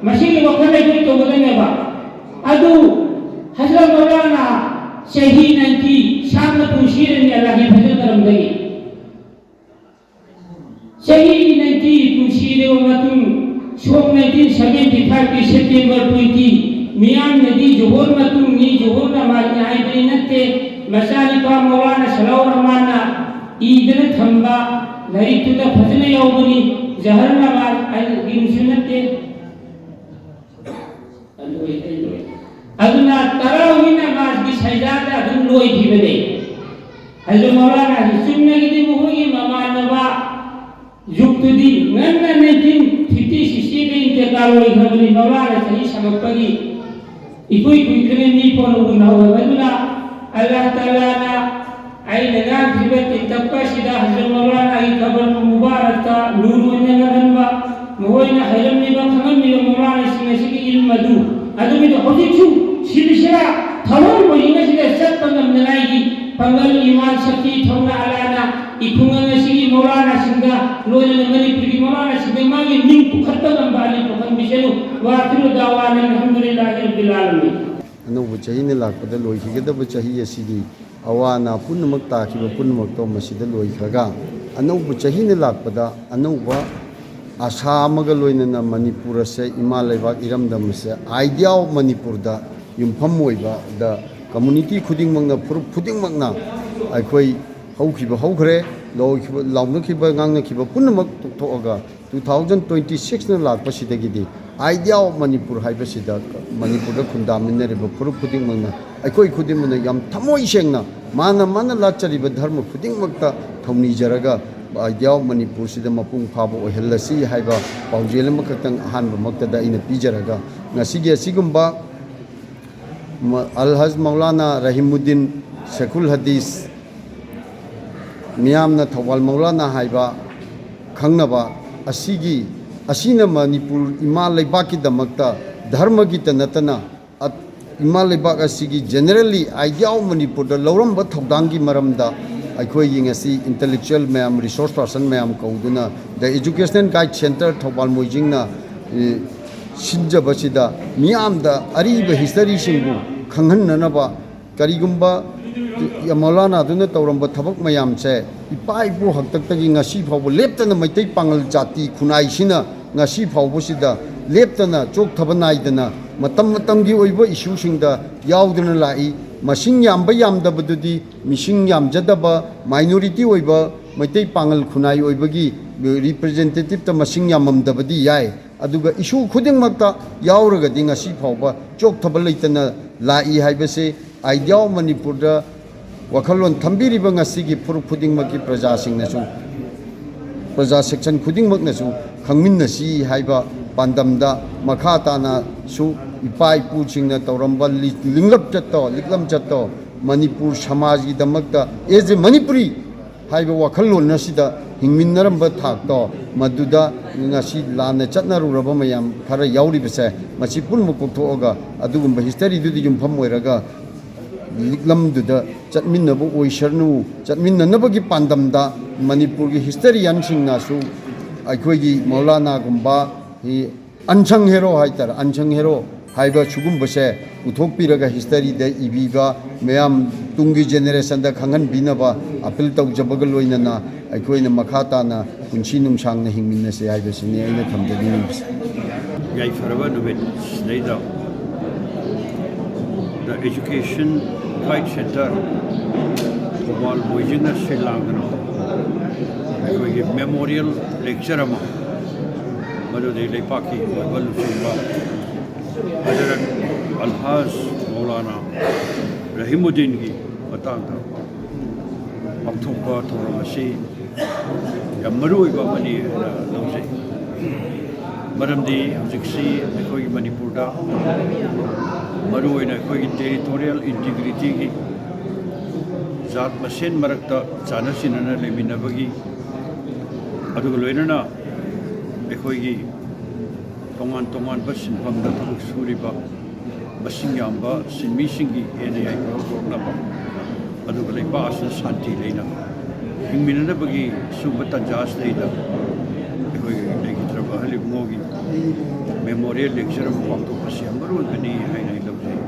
ꯃꯁꯤꯒꯤ ꯋꯥꯈꯜ ꯑꯩꯈꯣꯏ ꯇꯧꯒꯗꯕꯅꯦꯕ꯫ ꯑꯗꯨ ꯍꯖꯔꯠ ꯃꯧꯂꯥꯅ ꯆꯍꯤ ꯅꯥꯏꯟꯇꯤ ꯁꯥꯡꯅ ꯄꯨꯟꯁꯤꯔꯅꯤ ꯑꯜꯂꯥꯍꯒꯤ ꯐꯖꯜ ꯀꯔꯝꯗꯒꯤ꯫ ꯆꯍꯤ ꯅꯥꯏꯟꯇꯤ ꯄꯨꯟꯁꯤꯔꯕ ꯃꯇꯨꯡ, ꯁꯣꯛ ꯅꯥꯏꯟꯇꯤꯟ ꯁꯚꯦꯟꯇꯤ ꯐꯥꯏꯚꯀꯤ ꯁꯦꯞꯇꯦꯝꯕꯔ ꯇ꯭ꯋꯦꯟꯇꯤ, ꯃꯤꯌꯥꯝꯅꯗꯤ ꯖꯣꯍꯣꯔ ꯃꯇꯨꯡꯅꯤ, ꯖꯣꯍꯣꯔ ꯅꯃꯥꯖꯅꯤ ꯍꯥꯏꯕꯗꯤ ꯅꯠꯇꯦ꯫ ꯃꯆꯥꯅꯤꯄꯥ ꯃꯧꯂꯥꯅ ꯁꯂꯥꯎ ꯔꯍꯃꯥꯟꯅ ꯏꯗꯅ ꯊꯝꯕ ꯂꯥꯏꯔꯤꯛꯇꯨꯗ ꯐꯖꯅ ꯌꯥꯎꯕꯅꯤ꯫ ꯖꯍꯔ ꯅꯃꯥꯖ ꯍꯥꯏꯕꯗꯤ ꯅꯠꯇꯦ꯫ ꯑꯗꯨꯅ ꯇꯔꯥꯋꯤ ꯅꯃꯥꯖꯒꯤ ꯁꯩꯗꯥꯗ ꯑꯗꯨꯝ ꯂꯣꯏꯈꯤꯕꯅꯦ꯫ ꯍꯥꯏꯗꯤ ꯃꯧꯂꯥꯅꯥꯒꯤ ꯆꯨꯝꯅꯒꯤꯗꯤ ꯃꯈꯣꯏꯒꯤ ꯃꯃꯥꯟꯅꯕ ꯖꯨꯛꯇꯨꯗꯤ ꯉꯟꯅ ꯅꯥꯏꯟꯇꯤꯟ ꯐꯤꯐꯇꯤ ꯁꯤꯛꯁꯇꯤꯗ ꯏꯟꯇꯦꯀꯥꯜ ꯑꯣꯏꯈ꯭ꯔꯕꯅꯤ꯫ ꯃꯧꯂꯥꯅꯥ ꯆꯍꯤ ꯁꯥꯡꯂꯛꯄꯒꯤ ꯏꯀꯨꯏ ꯀꯨꯏꯗ꯭ꯔꯤꯉꯩ ꯃꯤ ꯐꯣꯟ ꯎꯅꯍꯧꯔꯕ꯫ ꯑꯗꯨꯅ ꯑꯜꯂꯥꯍ ꯇꯥꯂꯥꯅ ꯑꯩꯅ ꯉꯥꯡꯈꯤꯕ ꯇꯦꯟꯇꯛꯄ ꯑꯁꯤꯗ ꯍꯖꯔꯠ ꯃꯧꯂꯥꯅꯥꯒꯤ ꯈꯕꯔ ꯃꯨꯕꯥꯔꯛꯇ ꯅꯨꯔ ꯑꯣꯏꯅ ꯉꯥꯡꯍꯟꯕ, ꯃꯈꯣꯏꯅ ꯍꯩꯔꯝꯂꯤꯕ ꯈꯪꯉꯝꯂꯤꯕ ꯃꯧꯂꯥꯅꯥꯁꯤꯡ ꯑꯁꯤꯒꯤ ꯏꯜꯃ ꯑꯗꯨ, ꯑꯗꯨꯒꯤꯗꯣ ꯍꯧꯖꯤꯛꯁꯨ ꯁꯤꯜꯁꯤꯂꯥ ꯊꯧꯔꯝ ꯑꯣꯏꯔꯤꯉꯩꯁꯤꯗ ꯆꯠꯄ ꯉꯝꯅꯉꯥꯏꯒꯤ ꯄꯥꯡꯒꯜ, ꯏꯃꯥꯟ, ꯁꯛꯇꯤ, ꯊꯧꯅꯥ ꯑꯜꯂꯥꯍꯅ ꯏꯈꯨꯡꯒꯪ ꯑꯁꯤꯒꯤ ꯃꯧꯂꯥꯅꯥꯁꯤꯡꯗ, ꯂꯣꯏꯅꯅ ꯃꯅꯤꯄꯨꯔꯒꯤ ꯃꯧꯂꯥꯅꯥꯁꯤꯡꯗ ꯃꯥꯒꯤ ꯃꯤꯡ ꯄꯨꯈꯠꯄ ꯉꯝꯕ ꯑꯜꯂꯥꯍꯅ ꯄꯨꯈꯠꯄꯤꯁꯅꯨ꯫ ꯋꯥꯈꯤꯔꯨ ꯗꯥꯋꯥꯅ ꯑꯜꯍꯝꯗꯨꯂꯤꯜꯂꯥꯍꯤ ꯔꯕꯤꯜ ꯑꯥꯂꯃꯤꯟ꯫ ꯑꯅꯧꯕ ꯆꯍꯤꯅ ꯂꯥꯛꯄꯗ ꯂꯣꯏꯈꯤꯒꯗꯕ ꯆꯍꯤ ꯑꯁꯤꯗꯤ ꯑꯋꯥ ꯑꯅꯥ ꯄꯨꯝꯅꯃꯛ ꯇꯥꯈꯤꯕ ꯄꯨꯝꯅꯃꯛꯇꯣ ꯃꯁꯤꯗ ꯂꯣꯏꯈ꯭ꯔꯒ, ꯑꯅꯧꯕ ꯆꯍꯤꯅ ꯂꯥꯛꯄꯗ ꯑꯅꯧꯕ ꯑꯁꯥ ꯑꯃꯒ ꯂꯣꯏꯅꯅ ꯃꯅꯤꯄꯨꯔ ꯑꯁꯦ ꯏꯃꯥ ꯂꯩꯕꯥꯛ ꯏꯔꯝꯗꯝ ꯑꯁꯦ Idea of ꯃꯅꯤꯄꯨꯔꯗ ꯌꯨꯝꯐꯝ ꯑꯣꯏꯕꯗ community ꯈꯨꯗꯤꯡꯃꯛꯅ, ꯐꯨꯔꯨꯞ ꯈꯨꯗꯤꯡꯃꯛꯅ ꯑꯩꯈꯣꯏ ꯍꯧꯈꯤꯕ ꯍꯧꯈ꯭ꯔꯦ, ꯂꯧꯈꯤꯕ, ꯂꯥꯎꯅꯈꯤꯕ, ꯉꯥꯡꯅꯈꯤꯕ ꯄꯨꯝꯅꯃꯛ ꯇꯣꯛꯊꯣꯛꯑꯒ two thousand twenty sixꯅ ꯂꯥꯛꯄꯁꯤꯗꯒꯤꯗꯤ Idea of Manipur ꯍꯥꯏꯕꯁꯤꯗ ꯃꯅꯤꯄꯨꯔꯗ ꯈꯨꯟꯗꯥꯃꯤꯟꯅꯔꯤꯕ ꯐꯨꯔꯨꯞ ꯈꯨꯗꯤꯡꯃꯛꯅ, ꯑꯩꯈꯣꯏ ꯈꯨꯗꯤꯡꯃꯛꯅ ꯌꯥꯝ ꯊꯃꯣꯏ ꯁꯦꯡꯅ ꯃꯥꯅ ꯃꯥꯅ ꯂꯥꯠꯆꯔꯤꯕ ꯙꯔꯃ ꯈꯨꯗꯤꯡꯃꯛꯇ ꯊꯧꯅꯤꯖꯔꯒ Idea of ꯃꯅꯤꯄꯨꯔꯁꯤꯗ ꯃꯄꯨꯡ ꯐꯥꯕ ꯑꯣꯏꯍꯜꯂꯁꯤ ꯍꯥꯏꯕ ꯄꯥꯎꯖꯦꯜ ꯑꯃꯈꯛꯇꯪ ꯑꯍꯥꯟꯕꯃꯛꯇꯗ ꯑꯩꯅ ꯄꯤꯖꯔꯒ, ꯉꯁꯤꯒꯤ ꯑꯁꯤꯒꯨꯝꯕ ꯃ-, ꯑꯜ ꯍꯖ ꯃꯧꯂꯥꯅꯥ ꯔꯍꯤꯃꯨꯗꯤꯟ ꯁꯦꯈꯨꯜ ꯍꯗꯤꯁ, ꯃꯤꯌꯥꯝꯅ ꯊꯧꯕꯥꯜ ꯃꯧꯂꯥꯅꯥ ꯍꯥꯏꯕ ꯈꯪꯅꯕ ꯑꯁꯤꯒꯤ, ꯑꯁꯤꯅ ꯃꯅꯤꯄꯨꯔ ꯏꯃꯥ ꯂꯩꯕꯥꯛꯀꯤꯗꯃꯛꯇ ꯙꯔꯃꯒꯤꯇ ꯅꯠꯇꯅ ꯑ-, ꯏꯃꯥ ꯂꯩꯕꯥꯛ ꯑꯁꯤꯒꯤ generally Idea of ꯃꯅꯤꯄꯨꯔꯗ ꯂꯧꯔꯝꯕ ꯊꯧꯗꯥꯡꯒꯤ ꯃꯔꯝꯗ ꯑꯩꯈꯣꯏꯒꯤ ꯉꯁꯤ intellectual ꯃꯌꯥꯝ, resource person ꯃꯌꯥꯝ ꯀꯧꯗꯨꯅ The Educational Guide Centre Thoubal ꯃꯣꯏꯖꯤꯡꯅ, ꯑꯦ, ꯁꯤꯟꯖꯕꯁꯤꯗ ꯃꯤꯌꯥꯝꯗ ꯑꯔꯤꯕ historyꯁꯤꯡꯕꯨ ꯈꯪꯍꯟꯅꯅꯕ, ꯀꯔꯤꯒꯨꯝꯕ ꯃꯧꯂꯥꯅꯥꯗꯨꯅ ꯇꯧꯔꯝꯕ ꯊꯕꯛ ꯃꯌꯥꯝꯁꯦ ꯏꯄꯥ ꯏꯄꯨ ꯍꯥꯛꯇꯛꯇꯒꯤ ꯉꯁꯤ ꯐꯥꯎꯕ ꯂꯦꯞꯇꯅ ꯃꯩꯇꯩ ꯄꯥꯉꯜ ꯖꯥꯇꯤ ꯈꯨꯟꯅꯥꯏꯁꯤꯅ ꯉꯁꯤ ꯐꯥꯎꯕꯁꯤꯗ ꯂꯦꯞꯇꯅ ꯆꯣꯛꯊꯕ ꯅꯥꯏꯗꯅ ꯃꯇꯝ ꯃꯇꯝꯒꯤ ꯑꯣꯏꯕ issueꯁꯤꯡꯗ ꯌꯥꯎꯗꯨꯅ ꯂꯥꯛꯏ꯫ ꯃꯁꯤꯡ ꯌꯥꯝꯕ ꯌꯥꯝꯗꯕꯗꯨꯗꯤ ꯃꯤꯁꯤꯡ ꯌꯥꯝꯖꯗꯕ minority ꯑꯣꯏꯕ ꯃꯩꯇꯩ ꯄꯥꯉꯜ ꯈꯨꯟꯅꯥꯏ ꯑꯣꯏꯕꯒꯤ representativeꯇ ꯃꯁꯤꯡ ꯌꯥꯝꯃꯝꯗꯕꯗꯤ ꯌꯥꯏ, ꯑꯗꯨꯒ issue ꯈꯨꯗꯤꯡꯃꯛꯇ ꯌꯥꯎꯔꯒꯗꯤ ꯉꯁꯤ ꯐꯥꯎꯕ ꯆꯣꯛꯊꯕ ꯂꯩꯇꯅ ꯂꯥꯛꯏ ꯍꯥꯏꯕꯁꯤ Idea of ꯃꯅꯤꯄꯨꯔꯗ ꯋꯥꯈꯜꯂꯣꯟ ꯊꯝꯕꯤꯔꯤꯕ ꯉꯁꯤꯒꯤ ꯐꯨꯔꯨꯞ ꯈꯨꯗꯤꯡꯃꯛꯀꯤ ꯄ꯭ꯔꯖꯥꯁꯤꯡꯅꯁꯨ, ꯄ꯭ꯔꯖꯥ section ꯈꯨꯗꯤꯡꯃꯛꯅꯁꯨ ꯈꯪꯃꯤꯟꯅꯁꯤ ꯍꯥꯏꯕ ꯄꯥꯟꯗꯝꯗ ꯃꯈꯥ ꯇꯥꯅꯁꯨ ꯏꯄꯥ ꯏꯄꯨꯁꯤꯡꯅ ꯇꯧꯔꯝꯕ ꯂꯤ-, ꯂꯤꯡꯂꯞ ꯆꯠꯇꯣ, ꯂꯤꯛꯂꯝ ꯆꯠꯇꯣ, ꯃꯅꯤꯄꯨꯔ ꯁꯃꯥꯖꯒꯤꯗꯃꯛꯇ, as a Manipuri ꯍꯥꯏꯕ ꯋꯥꯈꯜꯂꯣꯟ ꯑꯁꯤꯗ ꯍꯤꯡꯃꯤꯟꯅꯔꯝꯕ ꯊꯥꯛꯇꯣ, ꯃꯗꯨꯗ ꯉꯁꯤ ꯂꯥꯟꯅ ꯆꯠꯅꯔꯨꯔꯕ ꯃꯌꯥꯝ ꯈꯔ ꯌꯥꯎꯔꯤꯕꯁꯦ, ꯃꯁꯤ ꯄꯨꯝꯅꯃꯛ ꯀꯣꯛꯊꯣꯛꯑꯒ, ꯑꯗꯨꯒꯨꯝꯕ historyꯗꯨꯗ ꯌꯨꯝꯐꯝ ꯑꯣꯏꯔꯒ ꯂꯤꯛꯂꯝꯗꯨꯗ ꯆꯠꯃꯤꯟꯅꯕ ꯑꯣꯏꯁꯅꯨ꯫ ꯆꯠꯃꯤꯟꯅꯅꯕꯒꯤ ꯄꯥꯟꯗꯝꯗ ꯃꯅꯤꯄꯨꯔꯒꯤ historianꯁꯤꯡꯅꯁꯨ ꯑꯩꯈꯣꯏꯒꯤ ꯃꯧꯂꯥꯅꯥꯒꯨꯝꯕ, ꯍꯤ-, unsung hero ꯍꯥꯏꯇꯥꯔꯦ, unsung hero ꯍꯥꯏꯕ ꯁꯤꯒꯨꯝꯕꯁꯦ ꯄꯨꯊꯣꯛꯄꯤꯔꯒ historyꯗ ꯏꯕꯤꯕ, ꯃꯌꯥꯝ ꯇꯨꯡꯒꯤ generationꯗ ꯈꯪꯍꯟꯕꯤꯅꯕ appeal ꯇꯧꯖꯕꯒ ꯂꯣꯏꯅꯅ, ꯑꯩꯈꯣꯏꯅ ꯃꯈꯥ ꯇꯥꯅ ꯄꯨꯟꯁꯤ ꯅꯨꯡꯁꯥꯡꯅ ꯍꯤꯡꯃꯤꯟꯅꯁꯦ ꯍꯥꯏꯕꯁꯤꯅꯤ ꯑꯩꯅ ꯊꯝꯖꯅꯤꯡꯉꯤꯕꯁꯦ꯫ ꯌꯥꯏꯐꯔꯕ ꯅꯨꯃꯤꯠ ꯁꯤꯗꯩꯗ The Education Guide Center Thoubal ꯃꯣꯏꯖꯤꯡꯅ ꯁꯤꯜ ꯂꯥꯡꯗꯨꯅ ꯑꯩꯈꯣꯏꯒꯤ memorial lecture ꯑꯃ, ꯃꯗꯨꯗꯤ ꯂꯩꯄꯥꯛꯀꯤ ꯑꯣꯏꯕ ꯂꯨꯆꯤꯡꯕ ꯍꯖꯔꯠ ꯑꯜꯍꯥꯖ ꯃꯧꯂꯥꯅꯥ ꯔꯍꯤꯃꯨꯗꯗꯤꯟꯒꯤ ꯃꯇꯥꯡꯗ ꯄꯥꯡꯊꯣꯛꯄ ꯊꯧꯔꯝ ꯑꯁꯤ ꯌꯥꯝ ꯃꯔꯨ ꯑꯣꯏꯕ ꯑꯃꯅꯤ ꯍꯥꯏꯅ ꯂꯧꯖꯩ꯫ ꯃꯔꯝꯗꯤ ꯍꯧꯖꯤꯛꯁꯤ ꯑꯩꯈꯣꯏꯒꯤ ꯃꯅꯤꯄꯨꯔꯗ ꯃꯔꯨ ꯑꯣꯏꯅ ꯑꯩꯈꯣꯏꯒꯤ territorial integrityꯒꯤ, ꯖꯥꯠ ꯃꯁꯦꯟ ꯃꯔꯛꯇ ꯆꯥꯟꯅ ꯆꯤꯟꯅꯅ ꯂꯩꯃꯤꯟꯅꯕꯒꯤ, ꯑꯗꯨꯒ ꯂꯣꯏꯅꯅ ꯑꯩꯈꯣꯏꯒꯤ ꯇꯣꯉꯥꯟ ꯇꯣꯉꯥꯟꯕ ꯁꯤꯟꯐꯝꯗ ꯊꯕꯛ ꯁꯨꯔꯤꯕ ꯃꯁꯤꯡ ꯌꯥꯝꯕ ꯁꯤꯟꯃꯤꯁꯤꯡꯒꯤ ꯍꯦꯟꯅ ꯌꯥꯏꯐꯕ ꯄꯨꯔꯛꯅꯕ, ꯑꯗꯨꯒ ꯂꯩꯕꯥꯛ ꯑꯁꯤꯗ ꯁꯥꯟꯇꯤ ꯂꯩꯅ ꯍꯤꯡꯃꯤꯟꯅꯅꯕꯒꯤ ꯁꯤꯒꯨꯝꯕ ꯇꯥꯟꯖꯥ ꯑꯁꯤꯗꯩꯗ ꯑꯩꯈꯣꯏ ꯂꯩꯈꯤꯗ꯭ꯔꯕ ꯑꯍꯜ ꯏꯕꯨꯡꯉꯣꯒꯤ memorial lecture ꯑꯃ ꯄꯥꯡꯊꯣꯛꯄꯁꯤ ꯌꯥꯝ ꯃꯔꯨ ꯑꯣꯏꯕꯅꯤ ꯍꯥꯏꯅ ꯑꯩ ꯂꯧꯖꯩ꯫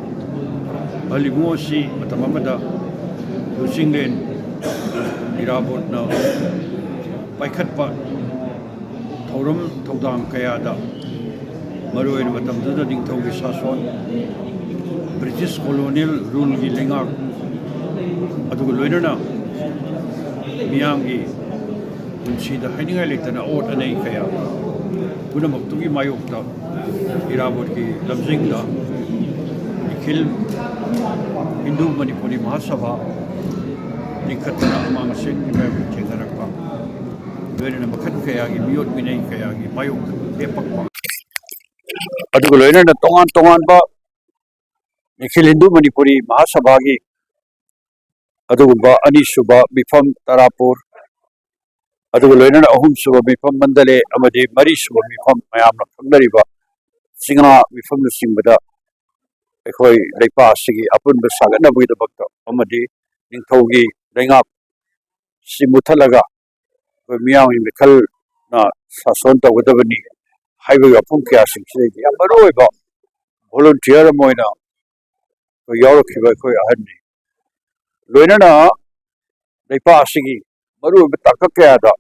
ꯑꯍꯜ ꯏꯕꯨꯡꯉꯣ ꯑꯁꯤ ꯃꯇꯝ ꯑꯃꯗ ꯂꯨꯆꯤꯡꯂꯦꯟ ꯏꯔꯥꯕꯣꯠꯅ ꯄꯥꯏꯈꯠꯄ ꯊꯧꯔꯝ ꯊꯧꯗꯥꯡ ꯀꯌꯥꯗ, ꯃꯔꯨꯑꯣꯏꯅ ꯃꯇꯝꯗꯨꯗ ꯅꯤꯡꯊꯧꯒꯤ ꯁꯥꯁꯣꯟ, British colonial ruleꯒꯤ ꯂꯩꯉꯥꯛ, ꯑꯗꯨꯒ ꯂꯣꯏꯅꯅ ꯃꯤꯌꯥꯝꯒꯤ ꯄꯨꯟꯁꯤꯗ ꯍꯥꯏꯅꯤꯡꯉꯥꯏ ꯂꯩꯇꯅ ꯑꯋꯣꯠ ꯑꯅꯩ ꯀꯌꯥ ꯄꯨꯝꯅꯃꯛꯇꯨꯒꯤ ꯃꯥꯌꯣꯛꯇ ꯏꯔꯥꯕꯣꯠꯀꯤ ꯂꯝꯖꯤꯡꯗ ꯅꯤꯈꯤꯜ ꯍꯤꯟꯗꯨ ꯃꯅꯤꯄꯨꯔꯤ ꯃꯍꯥꯁꯚꯥ ꯂꯤꯡꯈꯠꯇꯨꯅ ꯑꯃꯥꯡ ꯑꯁꯦꯡꯒꯤ ꯃꯥꯌꯣꯛꯇ ꯊꯦꯡꯅꯔꯛꯄ, ꯂꯣꯏꯅꯅ ꯃꯈꯜ ꯀꯌꯥꯒꯤ ꯃꯤꯑꯣꯠ ꯃꯤꯅꯩ ꯀꯌꯥꯒꯤ ꯃꯥꯌꯣꯛꯇ ꯂꯦꯞꯄꯛꯄ, ꯑꯗꯨꯒ ꯂꯣꯏꯅꯅ ꯇꯣꯉꯥꯟ ꯇꯣꯉꯥꯟꯕ ꯅꯤꯈꯤꯜ ꯍꯤꯟꯗꯨ ꯃꯅꯤꯄꯨꯔꯤ ꯃꯍꯥꯁꯚꯥꯒꯤ ꯑꯗꯨꯒꯨꯝꯕ ꯑꯅꯤꯁꯨꯕ ꯃꯤꯐꯝ ꯇꯔꯥꯄꯨꯔ, ꯑꯗꯨꯒ ꯂꯣꯏꯅꯅ ꯑꯍꯨꯝꯁꯨꯕ ꯃꯤꯐꯝ ꯃꯟꯗꯂꯦ ꯑꯃꯗꯤ ꯃꯔꯤꯁꯨꯕ ꯃꯤꯐꯝ ꯃꯌꯥꯝꯅ ꯈꯪꯅꯔꯤꯕ ꯆꯤꯡꯉꯥ ꯃꯤꯐꯝꯅꯆꯤꯡꯕꯗ ꯑꯩꯈꯣꯏ ꯂꯩꯄꯥꯛ ꯑꯁꯤꯒꯤ ꯑꯄꯨꯟꯕ ꯁꯥꯒꯠꯅꯕꯒꯤꯗꯃꯛꯇ ꯑꯃꯗꯤ ꯅꯤꯡꯊꯧꯒꯤ ꯂꯩꯉꯥꯛ ꯁꯤ ꯃꯨꯠꯊꯠꯂꯒ ꯑꯩꯈꯣꯏ ꯃꯤꯌꯥꯝꯒꯤ ꯃꯤꯈꯜꯅ ꯁꯥꯁꯣꯟ ꯇꯧꯒꯗꯕꯅꯤ ꯍꯥꯏꯕꯒꯤ ꯋꯥꯐꯝ ꯀꯌꯥꯁꯤꯡꯁꯤꯗꯒꯤ ꯌꯥꯝ ꯃꯔꯨ ꯑꯣꯏꯕ ꯚꯣꯂꯨꯟꯇꯤꯌꯔ ꯑꯃ ꯑꯣꯏꯅ ꯑꯩꯈꯣꯏ ꯌꯥꯎꯔꯛꯈꯤꯕ ꯑꯩꯈꯣꯏ ꯑꯍꯟꯅꯤ꯫ ꯂꯣꯏꯅꯅ ꯂꯩꯄꯥꯛ ꯑꯁꯤꯒꯤ ꯃꯔꯨꯑꯣꯏꯕ ꯇꯥꯡꯀꯛ ꯀꯌꯥꯗ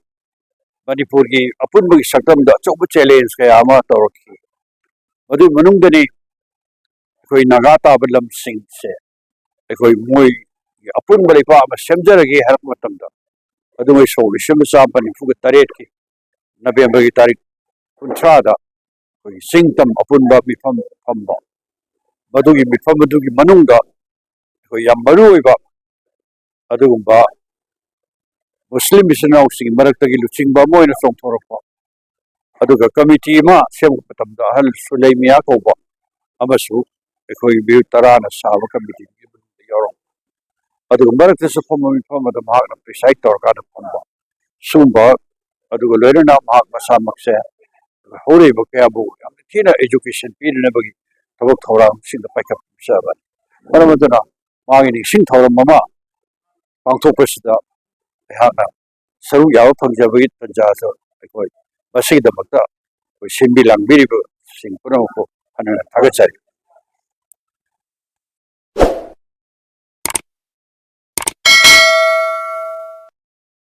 ꯃꯅꯤꯄꯨꯔꯒꯤ ꯑꯄꯨꯟꯕꯒꯤ ꯁꯛꯇꯝꯗ ꯑꯆꯧꯕ ꯆꯦꯂꯦꯟꯖ ꯀꯌꯥ ꯑꯃ ꯇꯧꯔꯛꯈꯤ꯫ ꯃꯗꯨꯒꯤ ꯃꯅꯨꯡꯗꯅꯤ ꯑꯩꯈꯣꯏ ꯅꯥꯒꯥ ꯇꯥꯕ ꯂꯝꯁꯤꯡꯁꯦ ꯑꯩꯈꯣꯏ ꯃꯣꯏꯒꯤ ꯑꯄꯨꯟꯕ ꯂꯩꯄꯥꯛ ꯑꯃ ꯁꯦꯝꯖꯔꯒꯦ ꯍꯥꯏꯔꯛꯄ ꯃꯇꯝꯗ, ꯑꯗꯨꯉꯩ ꯁꯣꯛ ꯂꯤꯁꯤꯡ ꯑꯃ ꯆꯥꯃꯥꯄꯟ ꯅꯤꯐꯨꯒ ꯇꯔꯦꯠꯀꯤ ꯅꯕꯦꯝꯕꯔꯒꯤ ꯇꯥꯔꯤꯛ ꯀꯨꯟꯊ꯭ꯔꯥꯗ ꯑꯩꯈꯣꯏꯒꯤ ꯆꯤꯡ ꯇꯝ ꯑꯄꯨꯟꯕ ꯃꯤꯐꯝ ꯐꯝꯕ, ꯃꯗꯨꯒꯤ ꯃꯤꯐꯝ ꯑꯗꯨꯒꯤ ꯃꯅꯨꯡꯗ ꯑꯩꯈꯣꯏ ꯌꯥꯝ ꯃꯔꯨ ꯑꯣꯏꯕ ꯑꯗꯨꯒꯨꯝꯕ ꯃꯨꯁꯂꯤꯝ ꯏꯆꯤꯟ ꯏꯅꯥꯎꯁꯤꯡꯒꯤ ꯃꯔꯛꯇꯒꯤ ꯂꯨꯆꯤꯡꯕ ꯑꯃ ꯑꯣꯏꯅ ꯆꯣꯡꯊꯣꯔꯛꯄ, ꯑꯗꯨꯒ ꯀꯃꯤꯇꯤ ꯑꯃ ꯁꯦꯝꯕ ꯃꯇꯝꯗ ꯑꯍꯜ ꯁꯨꯂꯩꯃꯤꯌꯥ ꯀꯧꯕ ꯑꯃꯁꯨ ꯑꯩꯈꯣꯏ ꯃꯤꯑꯣꯏ ꯇꯔꯥꯅ ꯁꯥꯕ ꯀꯃꯤꯇꯤꯗꯨꯒꯤ ꯃꯅꯨꯡꯗ ꯌꯥꯎꯔꯝꯕ, ꯑꯗꯨꯒ ꯃꯔꯛꯇꯁꯨ ꯐꯝꯕ ꯃꯤꯐꯝ ꯑꯗꯨ ꯃꯍꯥꯛꯅ ꯄ꯭ꯔꯤꯁꯥꯏꯠ ꯇꯧꯔꯀꯥꯟꯗ ꯐꯝꯕ, ꯁꯨꯝꯕ, ꯑꯗꯨꯒ ꯂꯣꯏꯅꯅ ꯃꯍꯥꯛ ꯃꯁꯥꯃꯛꯁꯦ ꯍꯧꯔꯛꯏꯕ ꯀꯌꯥꯕꯨ ꯌꯥꯝꯅ ꯊꯤꯅ ꯑꯦꯖꯨꯀꯦꯁꯟ ꯄꯤꯅꯅꯕꯒꯤ ꯊꯕꯛ ꯊꯧꯔꯥꯡꯁꯤꯡꯗ ꯄꯥꯏꯈꯠꯆꯕꯅꯤ꯫ ꯃꯔꯝ ꯑꯗꯨꯅ ꯃꯥꯒꯤ ꯅꯤꯡꯁꯤꯡ ꯊꯧꯔꯝ ꯑꯃ ꯄꯥꯡꯊꯣꯛꯄꯁꯤꯗ ꯑꯩꯍꯥꯛꯅ ꯁꯔꯨꯛ ꯌꯥꯕ ꯐꯪꯖꯕꯒꯤ ꯇꯥꯟꯖꯥꯁꯨ ꯑꯩꯈꯣꯏ ꯃꯁꯤꯒꯤꯗꯃꯛꯇ ꯑꯩꯈꯣꯏ ꯁꯤꯟꯕꯤ ꯂꯥꯡꯕꯤꯔꯤꯕꯁꯤꯡ ꯄꯨꯝꯅꯃꯛꯄꯨ ꯍꯟꯅ ꯍꯟꯅ ꯊꯥꯒꯠꯆꯔꯤ꯫